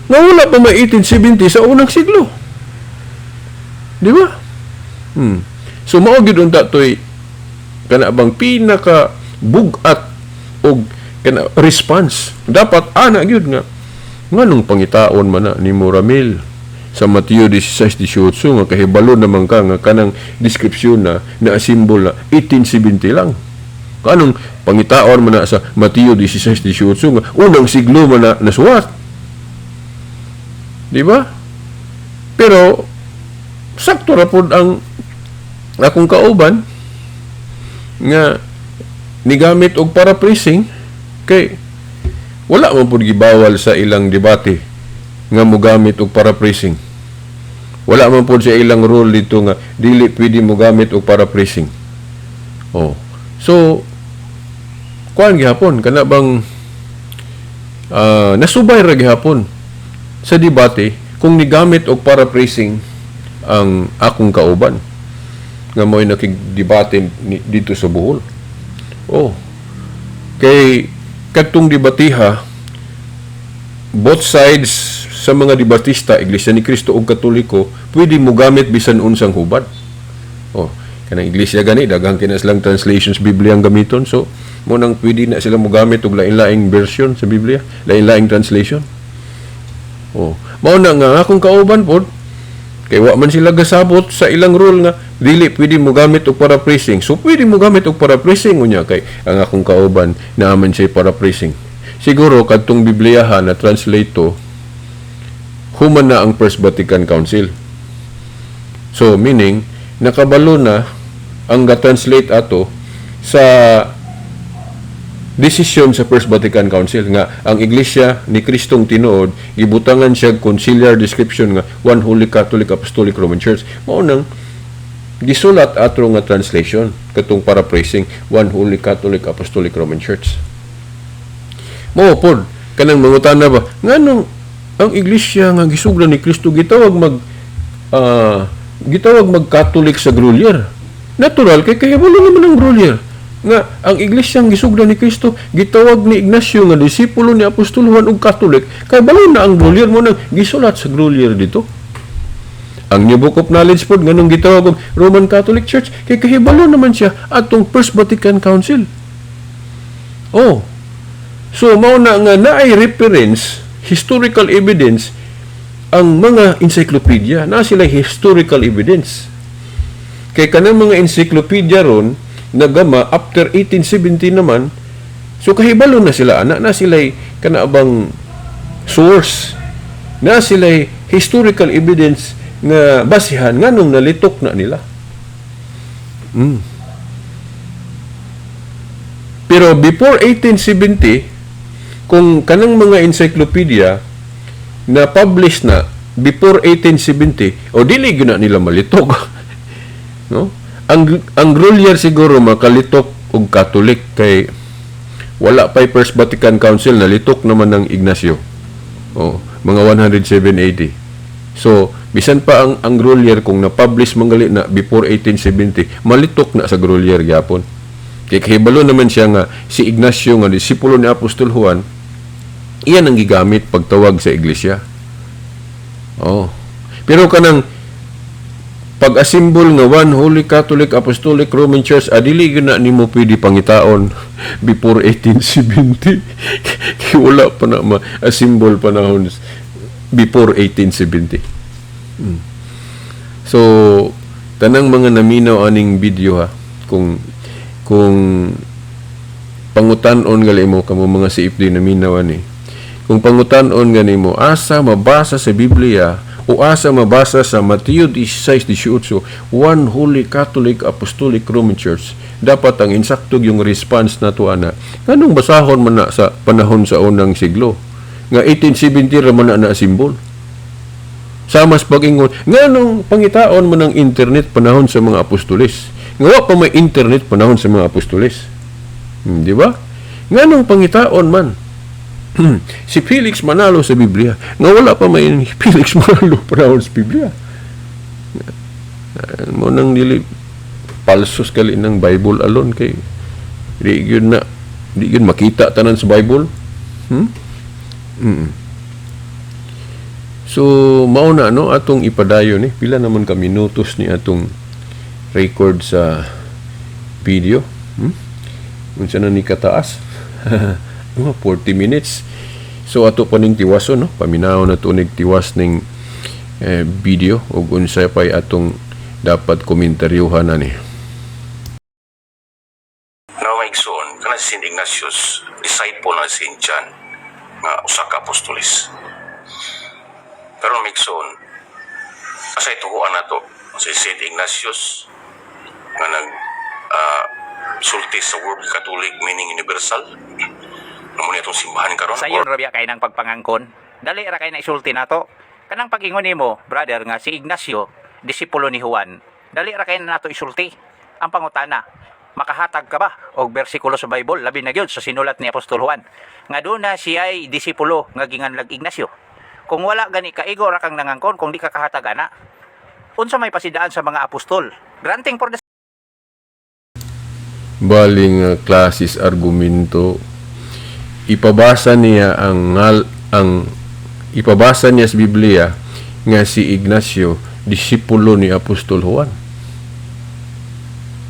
nga wala pa may 1870 sa unang siglo, di ba? So mao gyud unta toy kana bang pinaka bugat og kana response dapat ana gyud nga nganong pangitaon man na nimo, Ramil, sa Mateo 16:18 nga kahibalo naman ka nga kanang description na na-assemble na 1870 lang? Kanong pangitaon man na sa Mateo 16:18 nga unang siglo man na nasuwat, di ba? Pero sakto ra pod ang akong kauban nga nigamit og paraphrasing, kay wala man pud gibawal sa ilang debate nga mogamit og paraphrasing. Wala man pud sa ilang rule dito nga dili pwede mogamit og paraphrasing. Oh, so kuan gihapon, kana bang nasubay ra gihapon sa debate kung nigamit og paraphrasing ang akong kauban nga mo'y nakigdebate dito sa Bohol. Oh. Kay kadtong debatiha, both sides sa mga debatista, Iglesia ni Cristo ug Katoliko, pwede mo gamit bisan unsang hubad. Oh, kanang iglesia gani daghang kina silang translations Biblia ang gamiton. So mo nang pwede na sila mogamit og lain-laing version sa Biblia, lain-laing translation. Oh, mao na nga akong kauban pod, kay wa man sila gasabot sa ilang rule nga dili pwede mo gamit og paraphrasing. So pwede mo gamit og paraphrasing unya, kay ang akong kauban naa man siya paraphrasing. Siguro kadtong Bibliyahan na translate to human na ang First Vatican Council. So meaning nakabalo na ang ga-translate ato sa desisyon sa First Vatican Council nga ang Iglesia ni Kristong tinuod gibutangan siya conciliar description nga One Holy Catholic Apostolic Roman Church. Mao nang gisulat ato nga translation katong paraphrasing, One Holy Catholic Apostolic Roman Church. Mo pod kanang mangutana ba, nganong ang iglesia nga gisugdan ni Kristo gitawag mag Catholic sa Grolier? Natural, kay kahibalo naman ang Grolier nga ang iglesia nga gisugdan ni Kristo gitawag ni Ignacio nga disipulo ni Apostol Juan og Catholic. Kay balo na ang Grolier, mo nang gisulat sa Grolier dito. Ang New Book of Knowledge pod, nganong gitawag og Roman Catholic Church? Kay kahibalo naman siya atong First Vatican Council. Oh, so mao na nga naay reference, historical evidence ang mga encyclopedia na sila, historical evidence, kay kanang mga encyclopedia ron nagama after 1870 naman. So kahibalo na sila ana na sila kana bang source na sila, historical evidence nga basihan nganong nalitok na nila. Pero before 1870, kung kanang mga encyclopedia na publish na before 1870, o dili gyud na nila malitok, no? Ang Grolier siguro makalitok og Catholic kay wala pa'y First Vatican Council, nalitok naman ng Ignacio. Oh, mga 107 AD. So, bisan pa ang Grolier, kung na-publish mangali na before 1870, malitok na sa Grolier gyapon. Kay kahibalo naman siya nga si Ignacio nga disipulo ni Apostol Juan, iyan ang gigamit pagtawag sa iglesia. Oh. Pero kanang pag-assemble nga One Holy Catholic Apostolic Roman Church, adili gyud na nimo pwede pangitaon before 1870, kay wala pa na ma-assemble panahon before 1870. So tanang mga naminaw aning video ha, kung pangutan-on gali mo, kamo mga CFD naminaw ani, kung pangutan-on gani mo asa mabasa sa Biblia O asa mabasa sa Mateo 16:18, "One Holy Catholic Apostolic Roman Church"? Dapat ang insakto yung response nato ana, nganong basahon man na sa panahon sa unang siglo, nga 1870 ra man na na simbol? Sama sa pag-ingon, nganong pangitaon man ang internet panahon sa mga apostoles, nga wa pa may internet panahon sa mga apostoles? Di ba? Nganong pangitaon man si Felix Manalo sa Biblia, nga wala pa may Felix Manalo panahon sa Biblia? Mao nang dili palsos kali ng Bible alone, kay di gyud na, di gyud makita tanan sa Bible. So mao na, no, atong ipadayon ni. Pila naman ka minutos ni atong record sa video? Unsa na ni kataas? Mga 40 minutes. So ato pa ning tiwason, no? Paminaw na tunig tiwas ning video ug unsay pay atong dapat komentaryuhan ani. Now, mga igsoon, kana si Saint Ignatius, disciple na si Saint John, nga usa ka apostolis. Pero, mga igsoon, asay tuhuan nato si Saint Ignatius nga nag sulti sa word Catholic meaning universal? Mao ni atong simbahan karon. Sayon ra biya kay nang pagpangangkon. Dali ra kay na isulti nato. Kanang pag-ingon nimo, brother, nga si Ignacio disipulo ni Juan. Dali ra kay na nato isulti. Ang pangutana, makahatag ka ba og bersikulo sa Bible, labi na gyud sa sinulat ni Apostol Juan, nga duna siya ay disipulo nga ginganlag Ignacio? Kung wala gani, kaigo ra kang nangangkon kung di ka kahatag ana. Unsa may pasidaan sa mga apostol? Granting for the Baling klasis argumento. Ipabasa niya ang ngal ang ipabasa niya sa Biblia nga si Ignacio disipulo ni Apostol Juan,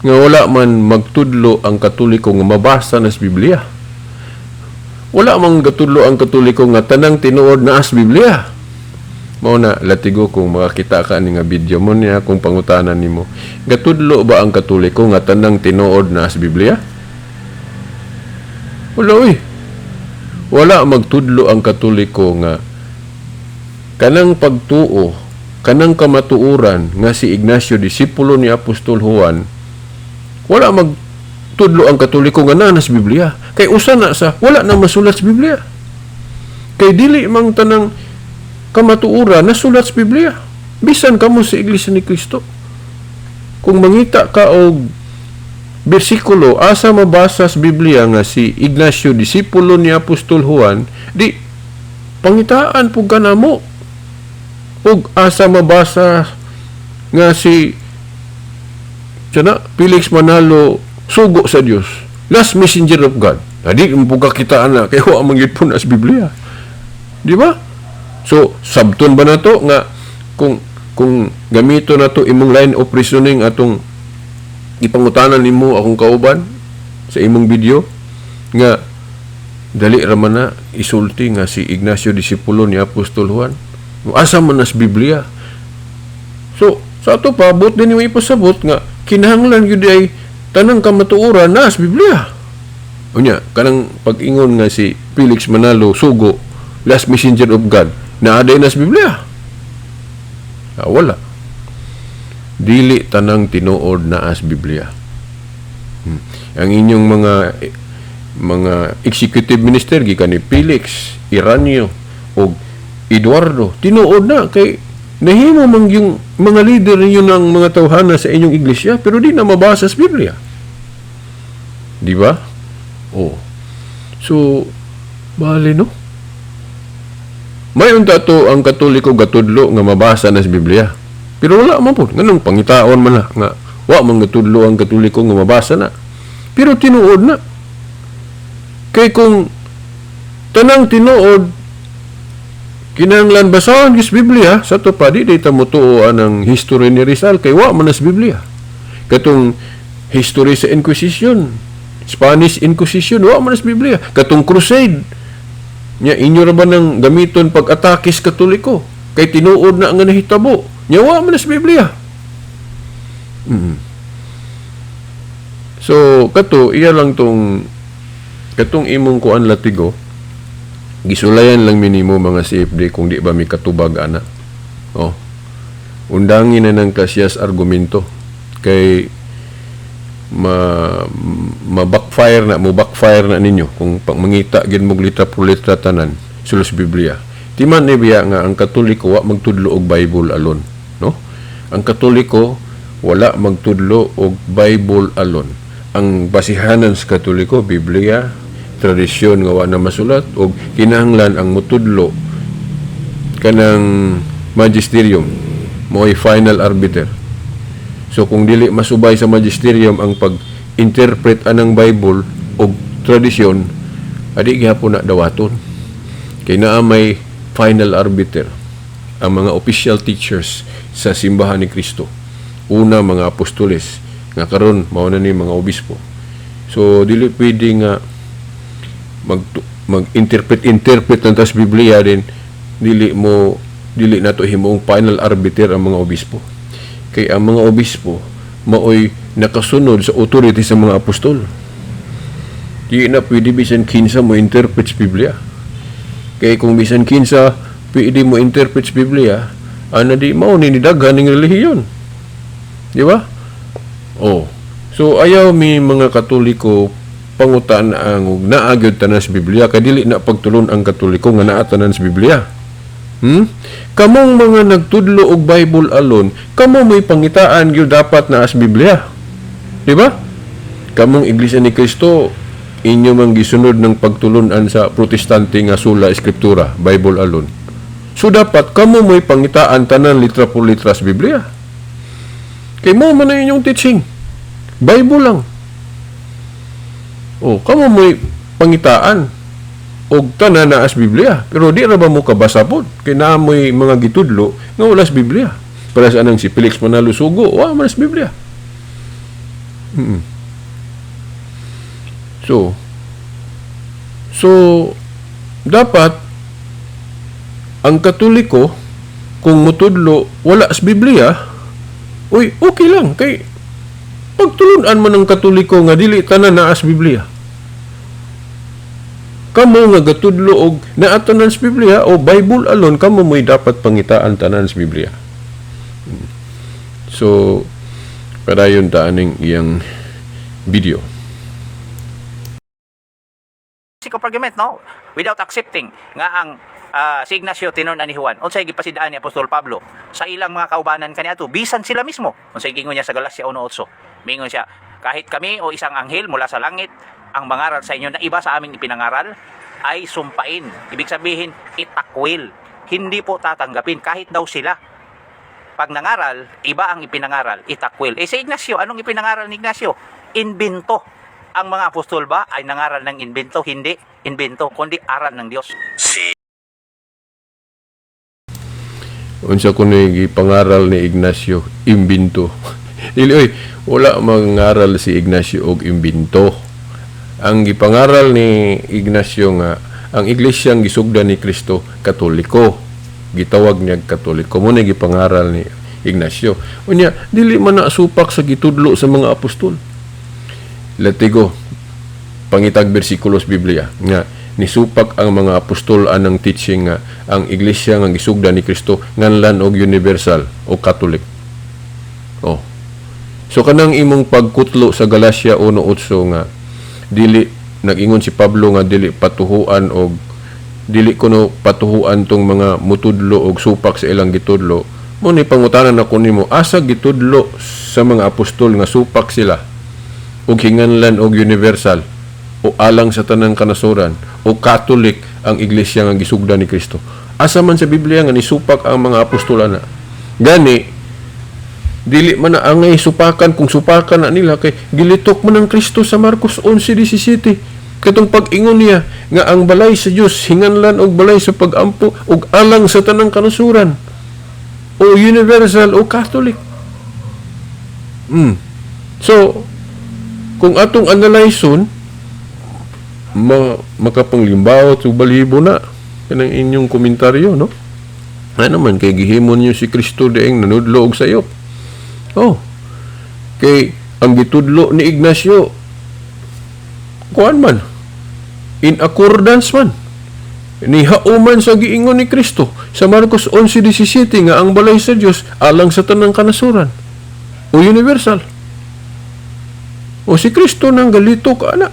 nga wala man magtudlo ang Katoliko nga mabasa na sa Biblia. Wala man gatudlo ang Katoliko nga tanang tinuod na sa Biblia. Mao na, latigo, kung makakita ka ani nga video mo niya, kung pangutanan nimo, gatudlo ba ang Katoliko nga tanang tinuod na sa Biblia? Wala oy. Wala magtudlo ang Katoliko nga kanang pagtuo, kanang kamatuoran nga si Ignacio disipulo ni Apostol Juan, wala magtudlo ang Katoliko nga naa sa Biblia, kay usa na sa wala na masulat sa Biblia, kay dili mang tanang kamatuoran nasulat sa Biblia. Bisan kamo sa Iglesia ni Cristo, kung mangita ka og bersikulo asa mabasa sa Biblia nga si Ignacio disipulo ni Apostol Juan, di pangitaan pud ka namo ug asa mabasa nga si sana Felix Manalo sugo sa Dios, last messenger of God. Adi mo pud ka kita ana, kay wa man gyud po na sa Biblia, di ba? So sabton ba nato nga kung gamito nato imong line of reasoning, atong ipangutanan nimo akong kauban sa imong video nga dali ra man na isulti nga si Ignacio disipulo ni Apostol Juan, asa man na sa Biblia? So sa ato pa, buot din mo ipasabot nga kinahanglan gyud ay tanang kamatuoran na sa Biblia. Unya kanang pag-ingon nga si Felix Manalo sugo, last messenger of God, naa diay na sa Biblia? Ah, wala. Dili tanang tinuod naa sa Biblia. Ang inyong mga executive minister gikan ni Felix, Iranio og Eduardo, tinuod na kay nahimo man yung mga leader ninyo ng mga tawhana sa inyong iglesia, pero di na mabasa sa Biblia. Di ba? Oh. So, bali, no? May unta to ang Katoliko gatudlo nga mabasa na sa Biblia. Pero wala man po. Nganong pangitaon man na nga wa man gatudlo ang Katoliko nga mabasa na? Pero tinuod na. Kay kung tanang tinuod kinahanglan basahon sa Biblia, sa ato pa di ta motuo ang history ni Rizal kay wa man na sa Biblia. Katong history sa Inquisition, Spanish Inquisition, wa man na sa Biblia. Katong Crusade, nya inyo ra ba nang gamiton pag-atake sa Katoliko? Kay tinuod na nga nahitabo. Nya wa man na sa Biblia. So kato iya lang tong katong imong kuan, latigo. Gisulayan lang minimo mga CFD kung di ba may katubag ana. Oh. Undangin na ng klasiyas argumento kay ma ma-backfire na mo backfire na ninyo kung pag mangita gid mo litra por litra tanan sulos Biblia. Timan ni biya nga ang Katoliko wa magtudlo og Bible alone, no? Ang Katoliko wala magtudlo og Bible alone. Ang basihanan sa Katoliko, Biblia, tradisyon nga wa na masulat, og kinahanglan ang mutudlo kanang magisterium mo'y final arbiter. So kung dili masubay sa magisterium ang pag-interpret anang Bible og tradisyon, adi gihapon na dawaton. Kay naa may final arbiter ang mga official teachers sa Simbahan ni Kristo. Una, mga apostoles, nga karon mao na ni mga obispo. So dili pwede nga mag interpret interpret ng tas Biblia din dili nato himuong final arbiter ang mga obispo. Kay ang mga obispo maoy nakasunod sa authority sa mga apostol. Di na pwede bisan kinsa mo interpret sa Biblia. Kay kung bisan kinsa pwede mo interpret sa Biblia, ana di mao ni nidaghan ning relihiyon. Di ba? Oh. So ayaw mi mga Katoliko pangutan ang og naa gyud tanan sa Biblia kay dili na pagtulon ang Katoliko nga naa tanan sa Biblia. Kamong mga nagtudlo og Bible alone, kamo may pangitaan gyud dapat naa sa Biblia. Di ba? Kamong Iglesia ni Cristo, inyo mang gisunod ng pagtulunan sa Protestante nga sola Scriptura, Bible alone. So dapat kamo may pangitaan tanan litra por litra sa Biblia. Kay mo man na inyong teaching. Bible lang. Oh, kamo may pangitaan og tanan naa sa Biblia. Pero di ra ba mo kabasa pod? Kay naa mo'y mga gitudlo nga wala sa Biblia. Para sa anang si Felix Manalo Sugo, wa man sa Biblia. So dapat ang Katoliko kung mutudlo wala sa Biblia, uy, okay lang kay pagtulunan man ng Katoliko nga dili tanan naa sa Biblia. Kamo nga gatudlo og naa tanan sa Biblia o Bible alone, kamo mo'y dapat pangitaan tanan sa Biblia. So, padayon ta aning iyang video. Sake of argument, no? Without accepting nga ang si Ignacio tinun-an ni Juan. Unsay gipasidaan ni Apostol Pablo sa ilang mga kaubanan kaniadto, bisan sila mismo. Unsay gingon niya sa Galacia 1:8? Mingon siya, "Kahit kami o isang anghel mula sa langit ang mangaral sa inyo na iba sa aming ipinangaral, ay sumpain." Ibig sabihin, itakwil. Hindi po tatanggapin kahit daw sila. Pag nangaral, iba ang ipinangaral, itakwil. Eh si Ignacio, anong ipinangaral ni Ignacio? Imbento. Ang mga apostol ba ay nangaral ng imbento? Hindi imbento, kundi aral ng Diyos. Si Unsa kuno gipangaral ni Ignacio? Imbento. Dili oy, wala mangaral si Ignacio og imbento. Ang gipangaral ni Ignacio nga ang iglesyang gisugdan ni Kristo, Katoliko. Gitawag niya Katoliko. Mo na gipangaral ni Ignacio. Unya, dili man na supak sa gitudlo sa mga apostol. Latigo, pangitag bersikulo sa Biblia nga nisupak ang mga apostol anang teaching nga ang iglesia nga gisugdan ni Kristo nganlan og universal o Catholic. Oh. So kanang imong pagkutlo sa Galacia 1:8 nga dili nag-ingon si Pablo nga dili patuhuan og dili kuno patuhuan tong mga mutudlo og supak sa ilang gitudlo, mo ni pangutanan ako nimo, asa gitudlo sa mga apostol nga supak sila og hinganlan og universal o alang sa tanang kanasuran o Catholic ang iglesia nga gisugdan ni Kristo? Asa man sa Biblia nga nisupak ang mga apostol ana? Gani dili man na angay supakan. Kung supakan na nila, kay gilitok man ang Kristo sa Marcos 11:17 katong pag-ingon niya nga ang balay sa Dios hinganlan og balay sa pag-ampo ug alang sa tanang kanasuran o universal o Catholic. So kung atong analyson, makapanglimbaot ug balibo na kanang inyong komentaryo, no? Ano man kay gihimo niyo si Kristo dieng nanudlo og sayop? Oh, kay ang gitudlo ni Ignacio, kuan man, in accordance man. Nihauman sa giingon ni Kristo sa Marcos 11:17 nga ang balay sa Dios alang sa tanang kanasuran o universal. O si Kristo nang galito ka ana.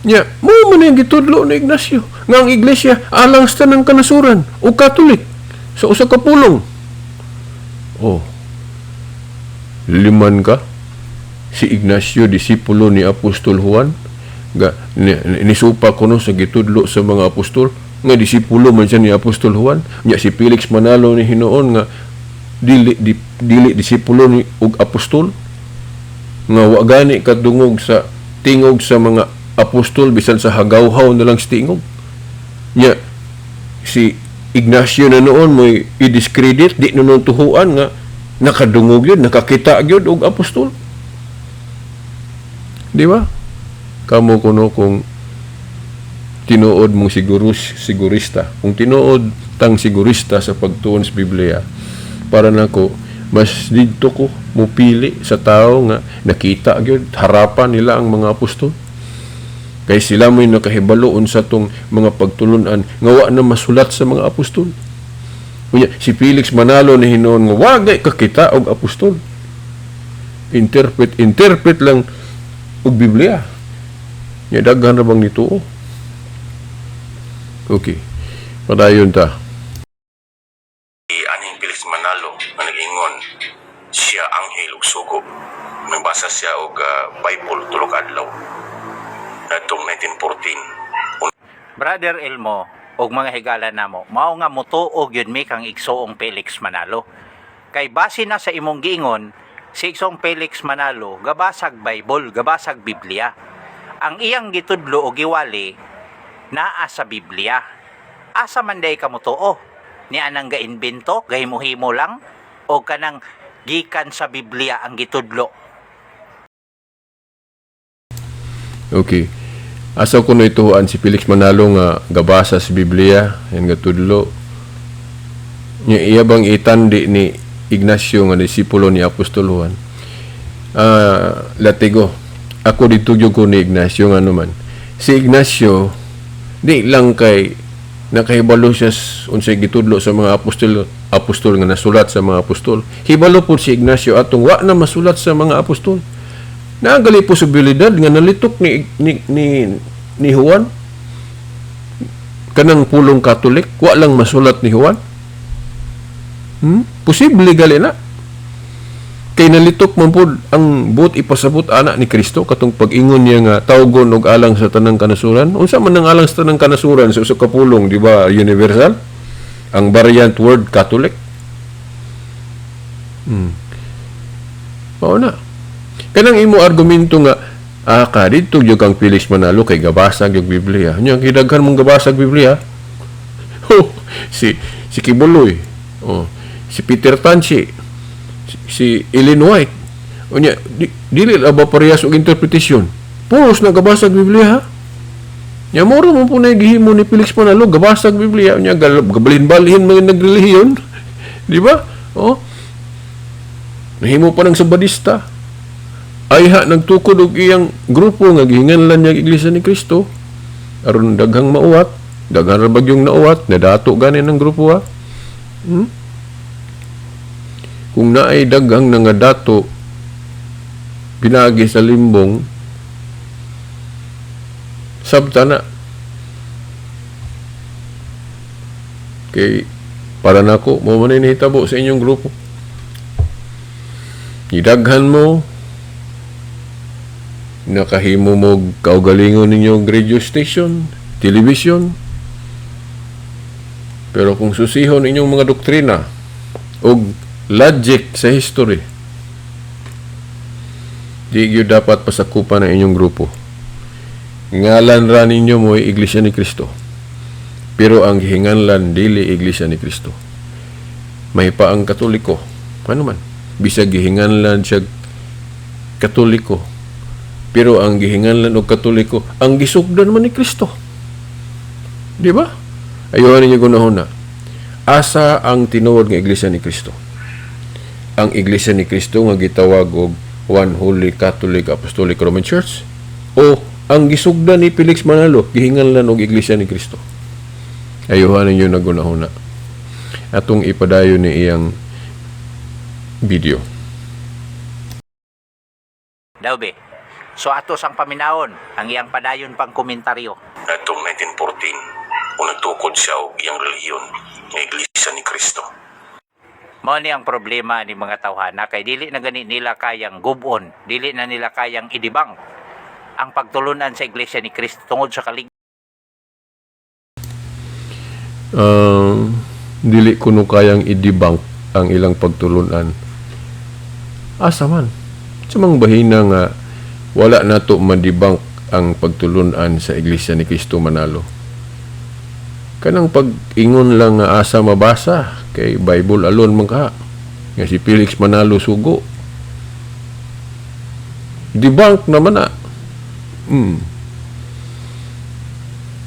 Nya, mo man ang gitudlo ni Ignacio nga ang iglesia alang sa tanang kanasuran o Katolik sa usa ka pulong. Oh. Liman ka si Ignacio, disipulo ni Apostol Juan, ga nisupa kuno sa gitudlo sa mga apostol, nga disipulo man siya ni Apostol Juan. Nya si Felix Manalo ni hinuon nga dili disipulo ni og apostol, nga wa gani kadungog sa tingog sa mga apostol bisan sa hagawhaw na lang sa tingog. Nya si Ignacio na noon mo'y i-discredit, di noon tuhuan nga nakadungog yun, nakakita yun og apostol. Di ba? Kamo kuno kung tinuod mong sigurista, kung tinuod tang sigurista sa pagtuon sa Biblia, para nako mas didto ko mupili sa tao nga nakita gyud harapan nila ang mga apostol. Kay sila mo'y nakahibalo unsa tong mga pagtulunan nga wa na masulat sa mga apostol. Unya, si Felix Manalo ni hinuon nga wa gay kakita og apostol. Interpret, interpret lang og Biblia. Nya daghan ra bang nituo? Okay. Padayon ta. Si anhing Felix Manalo nga nag-ingon siya anghel ug sugo. Nagbasa siya og Bible tulo ka adlaw ngadtong 1914. Brother Elmo og mga higala namo, mao nga motuo gyud mi kang Igsoong Felix Manalo. Kay base na sa imong giingon, si Igsoong Felix Manalo gabasag Bible, gabasag Biblia. Ang iyang gitudlo o giwali naa sa Biblia. Asa man day ka motuo? Ni anang gainbento, gahimo-himo lang, o kanang gikan sa Biblia ang gitudlo? Okay. Asa ko na ituan si Felix Manalo nga gabasa sa Biblia, yan nga tudlo. Nya iya bang itandi ni Ignacio nga disipulo ni Apostol Juan? Ah, latigo. Ako dito gyud ko ni Ignacio nga naman. Si Ignacio di lang kay nakahibalo siya unsay gitudlo sa mga apostol apostol nga nasulat sa mga apostol. Hibalo pud si Ignacio atong wa na masulat sa mga apostol. Naagali posibilidad nga nalitok ni Juan kanang pulong Katolik, wa lang masulat ni Juan. Posible gali na. Kay nalitok man pud ang buot ipasabot ana ni Kristo katong pag-ingon niya nga tawgon og alang sa tanang kanasuran. Unsa man ang alang sa tanang kanasuran sa usa ka pulong, di ba universal? Ang variant word Catholic. Mao na. Kanang imo argumento nga ka didto gyud kang Felix Manalo kay gabasag yung Biblia. Nya gidaghan mong gabasag Biblia. Oh, si Quiboloy. Oh, si Peter Tanchi, si Ellen White. Unya dili ra ba parehas og interpretation? Puros na gabasag Biblia, ha? Nya moro mo po na gihimo ni Felix Manalo, gabasag Biblia, unya gabalhin-balhin mga nagrelihiyon. Di ba? Oh. Nahimo pa ng Sabadista. Ay ha, nagtukod og iyang grupo nga gihinganlan niya ang Iglesia ni Cristo aron daghang mauwat, daghan ra bagyong nauwat, nadato gani ng grupo, ha. Kung naay daghang nangadato pinagi sa limbong, sabta na. Kay para nako mo man ay nahitabo sa inyong grupo. Gidaghan mo, nakahimo mo kaugalingon ninyong radio station, television. Pero kung susihon inyong mga doktrina og logic sa history, di gyud dapat pasakupan ang inyong grupo. Ngalan ra ninyo mo'y Iglesia ni Cristo. Pero ang gihinganlan dili Iglesia ni Cristo. May pa ang Katoliko. Ano man? Bisag gihinganlan siya Katoliko. Pero ang gihinganlan og Katoliko, ang gisugdan man ni Kristo. Di ba? Ayun ninyo gunahon na. Asa ang tinuod nga Iglesia ni Cristo? Ang Iglesia ni Cristo nga gitawag og One Holy Catholic Apostolic Roman Church o Ang gisugdan ni Felix Manalo, gihinganlan og Iglesia ni Cristo. Ayuhan ninyo nagunahuna. Atong ipadayon ni iyang video. Daw be. So ato sang paminawon ang iyang padayon pang komentaryo. Ngadtong 1914, o nagtukod siya og iyang relihiyon nga Iglesia ni Cristo. Mao ni ang problema ni mga tawhana kay dili na gani nila kayang gubon, dili na nila kayang i-debunk ang pagtulunan sa Iglesia ni Cristo tungod sa kalig Dili kuno kayang i-debunk ang ilang pagtulunan. Asa man? Sa mga bahina nga wala nato ma-debunk ang pagtulunan sa Iglesia ni Cristo, Manalo. Kanang pag-ingon lang nga asa mabasa kay Bible alone man ka nga si Felix Manalo sugo. Debunk naman na.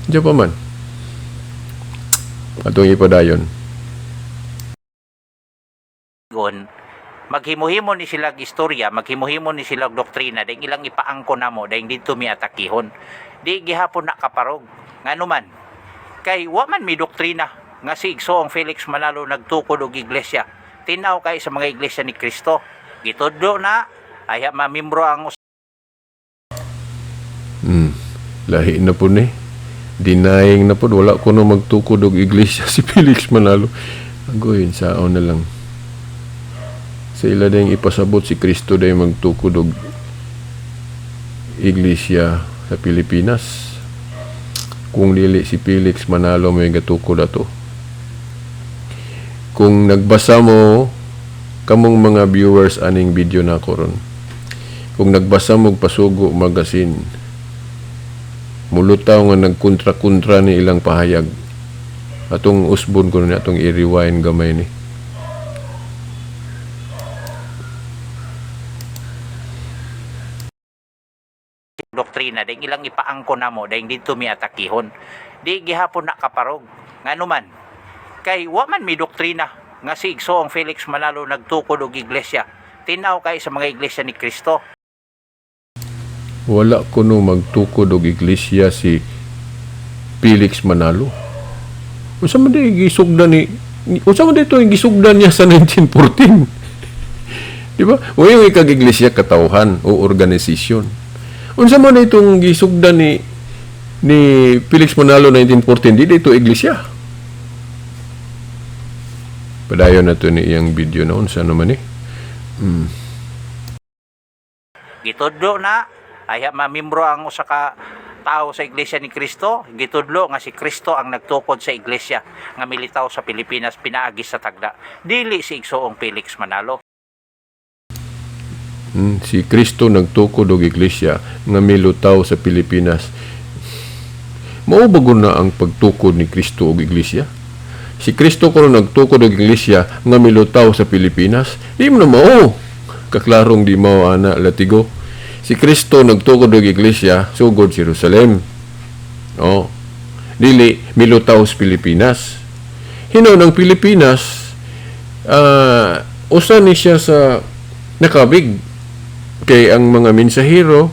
Diyan pa man. Atong ipadayon. Gon maghimo-himo ni sila og istorya, maghimo-himo ni sila og doktrina, dahil ilang ipaangko namo, dahil didto mi atakihon. Di gihapon na kaparog. Ngano man? Kay wa man mi doktrina nga si Igsoong Felix Manalo nagtukod og iglesia. Tinaw kay sa mga iglesia ni Kristo. Gitudlo na ay mamimbro ang Lahi na po ni. Denying na po. Wala ko na magtukod og iglesia si Felix Manalo. Agoy, saon na lang. Sa ila dayong ipasabot si Kristo day magtukod og iglesia sa Pilipinas. Kung dili si Felix Manalo may gatukod ato. Kung nagbasa mo kamong mga viewers aning video na ko ron. Kung nagbasa mo og Pasugo Magazine, mulutaw nga nagkontra-kontra ni ilang pahayag. Atong usbon ko ni, atong i-rewind gamay ni. Doktrina, dahil ilang ipaangko namo, dahil didto mi atakihon. Di gihapon na kaparog. Ngano man? Kay wa man mi doktrina nga si Igsoong Felix Manalo nagtukod og iglesia. Tinaw kay sa mga iglesia ni Kristo. Wala kuno magtukod og iglesia si Felix Manalo. Unsa man di gisugdan ni unsa man dito yung gisugdan niya sa 1914? Di ba? O yung ikag iglesia, katawhan o organisasyon. Unsa man itong gisugdan ni Felix Manalo 1914, di dito iglesia. Padayon na to ni iyang video na unsa naman eh. Gitudlo na ay mamimbro ang usa ka tao sa Iglesia ni Kristo, gitudlo nga si Kristo ang nagtukod sa iglesia nga militaw sa Pilipinas pinaagi sa tagda. Dili si Igsoong Felix Manalo. Si Kristo nagtukod og iglesia nga milutaw sa Pilipinas. Mao ba gud na ang pagtukod ni Kristo og iglesia? Si Kristo kuno nagtukod og iglesia nga milutaw sa Pilipinas? Di mo na mao. Kaklarong di mao ana, latigo. Si Kristo nagtukod og iglesia sugod Jerusalem. Oh. Dili milutaw sa Pilipinas. Hinaw ng Pilipinas, usa ni siya sa nakabig kay ang mga mensahero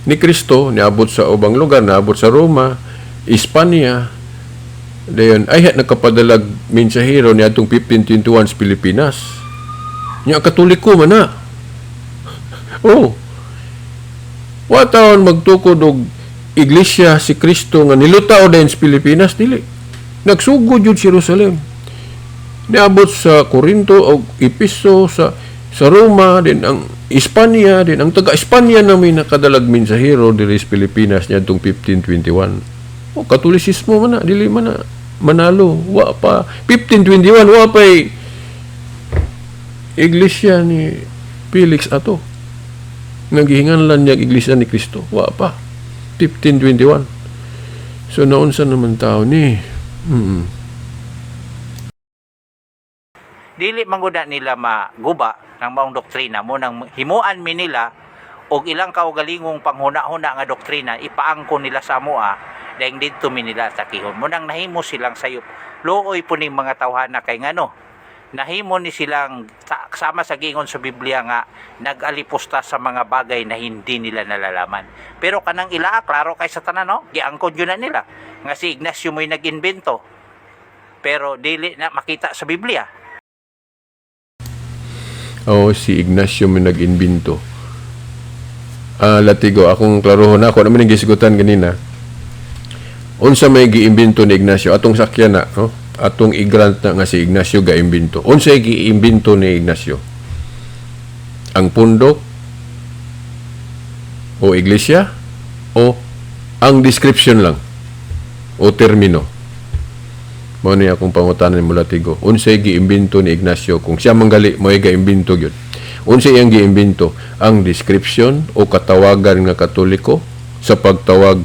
ni Kristo niabot sa ubang lugar, naabot sa Roma, Espanya. Dayon ay nakapadalag mensahero niadtong 1521 sa Pilipinas. Nya Katoliko man na. Oh. Wa taon magtukod og iglesia si Kristo nga nilutaw dayon sa Pilipinas, dili. Nagsugod jud sa Jerusalem. Niabot sa Corinto o Episo, sa Roma din, ang Espanya din, ang taga Espanya na may nakadalag mensahero diri sa Pilipinas niadtong 1521. O Katolisismo man na, dili man na Manalo, wa pa 1521, wa pa iglesia ni Felix ato. Naghihinganlan niya ang iglesia ni Kristo, wa pa 1521. So naunsa naman tao ni? Dili man gud na nila maguba ng maong doktrina mo nang himuan mi nila og ilang kaugalingong panghuna-huna nga doktrina, ipaangko nila sa amoa, dahil didto mi nila atakihon mo nang nahimo silang sayop. Luoy po ning mga tawhana kay ngano Nahimo ni silang sama sa giingon sa Biblia nga nag-alipusta sa mga bagay na hindi nila nalalaman. Pero kanang ila, klaro kay sa tanan, no? Giangkon yun na nila nga si Ignacio mo'y nag-imbento. Pero dili na makita sa Biblia. Oo, si Ignacio may nag-imbento. Ah, Latigo, akong klarohon na. Ako naman yung gisgutan ganina. Unsa may giimbento ni Ignacio? Atong sakyan na, no? Atong i-grant na nga si Ignacio gaimbento. Unsa giimbento ni Ignacio? Ang pundok o iglesia o ang description lang o termino? Mao ni akong pangutanan mo, Latigo. Unsay giimbento ni Ignacio? Kung siya manggali mo gaimbento gyud. Unsay iyang giimbento? Ang description o katawagan nga Katoliko sa pagtawag,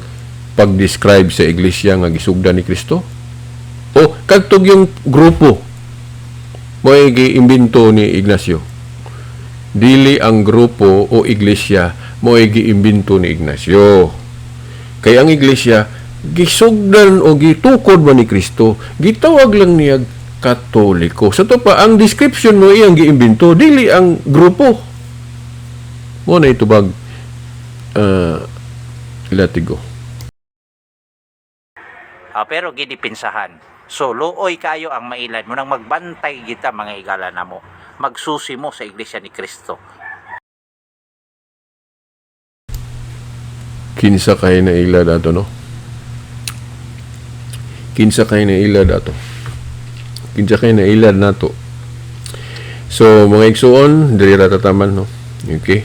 pag-describe sa iglesia nga gisugdan ni Kristo? O kadtog yung grupo mo giimbento ni Ignacio? Dili ang grupo o iglesia mo giimbento ni Ignacio. Kay ang iglesia gisugdan o gitukod man ni Kristo, gitawag lang niya Katoliko. Sa to pa, ang description mo iyang giimbento, dili ang grupo. Mo na itubag, Latigo. Ah, pero gidipinsahan. So luoy kayo ang mailad mo nang magbantay kita, mga higala namo. Magsusi mo sa Iglesia ni Cristo. Kinsa kay na ila dato, no? Kinsa kay na ila dato? Kinsa kay na ila nato? So mga igsuon, diri ra tataman, no? Okay.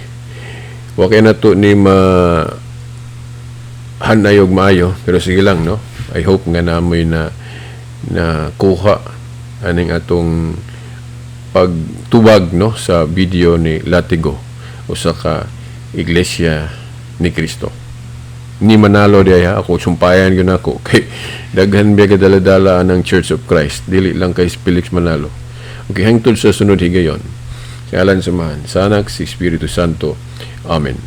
Wa kay nato ni ma hanayog maayo, pero sige lang, no? I hope nga namoy na na kuha aning atong pagtubag, no, sa video ni Latigo, usa ka Iglesia ni Cristo ni Manalo di ay ako sumpayan gyud nako kay daghan biya kadala-dala ang Church of Christ, dili lang kay Felix Manalo. Okay, hangtod sa sunod higayon, sa ngalan sa Amahan, sa Anak, sa Espiritu Santo. Amen.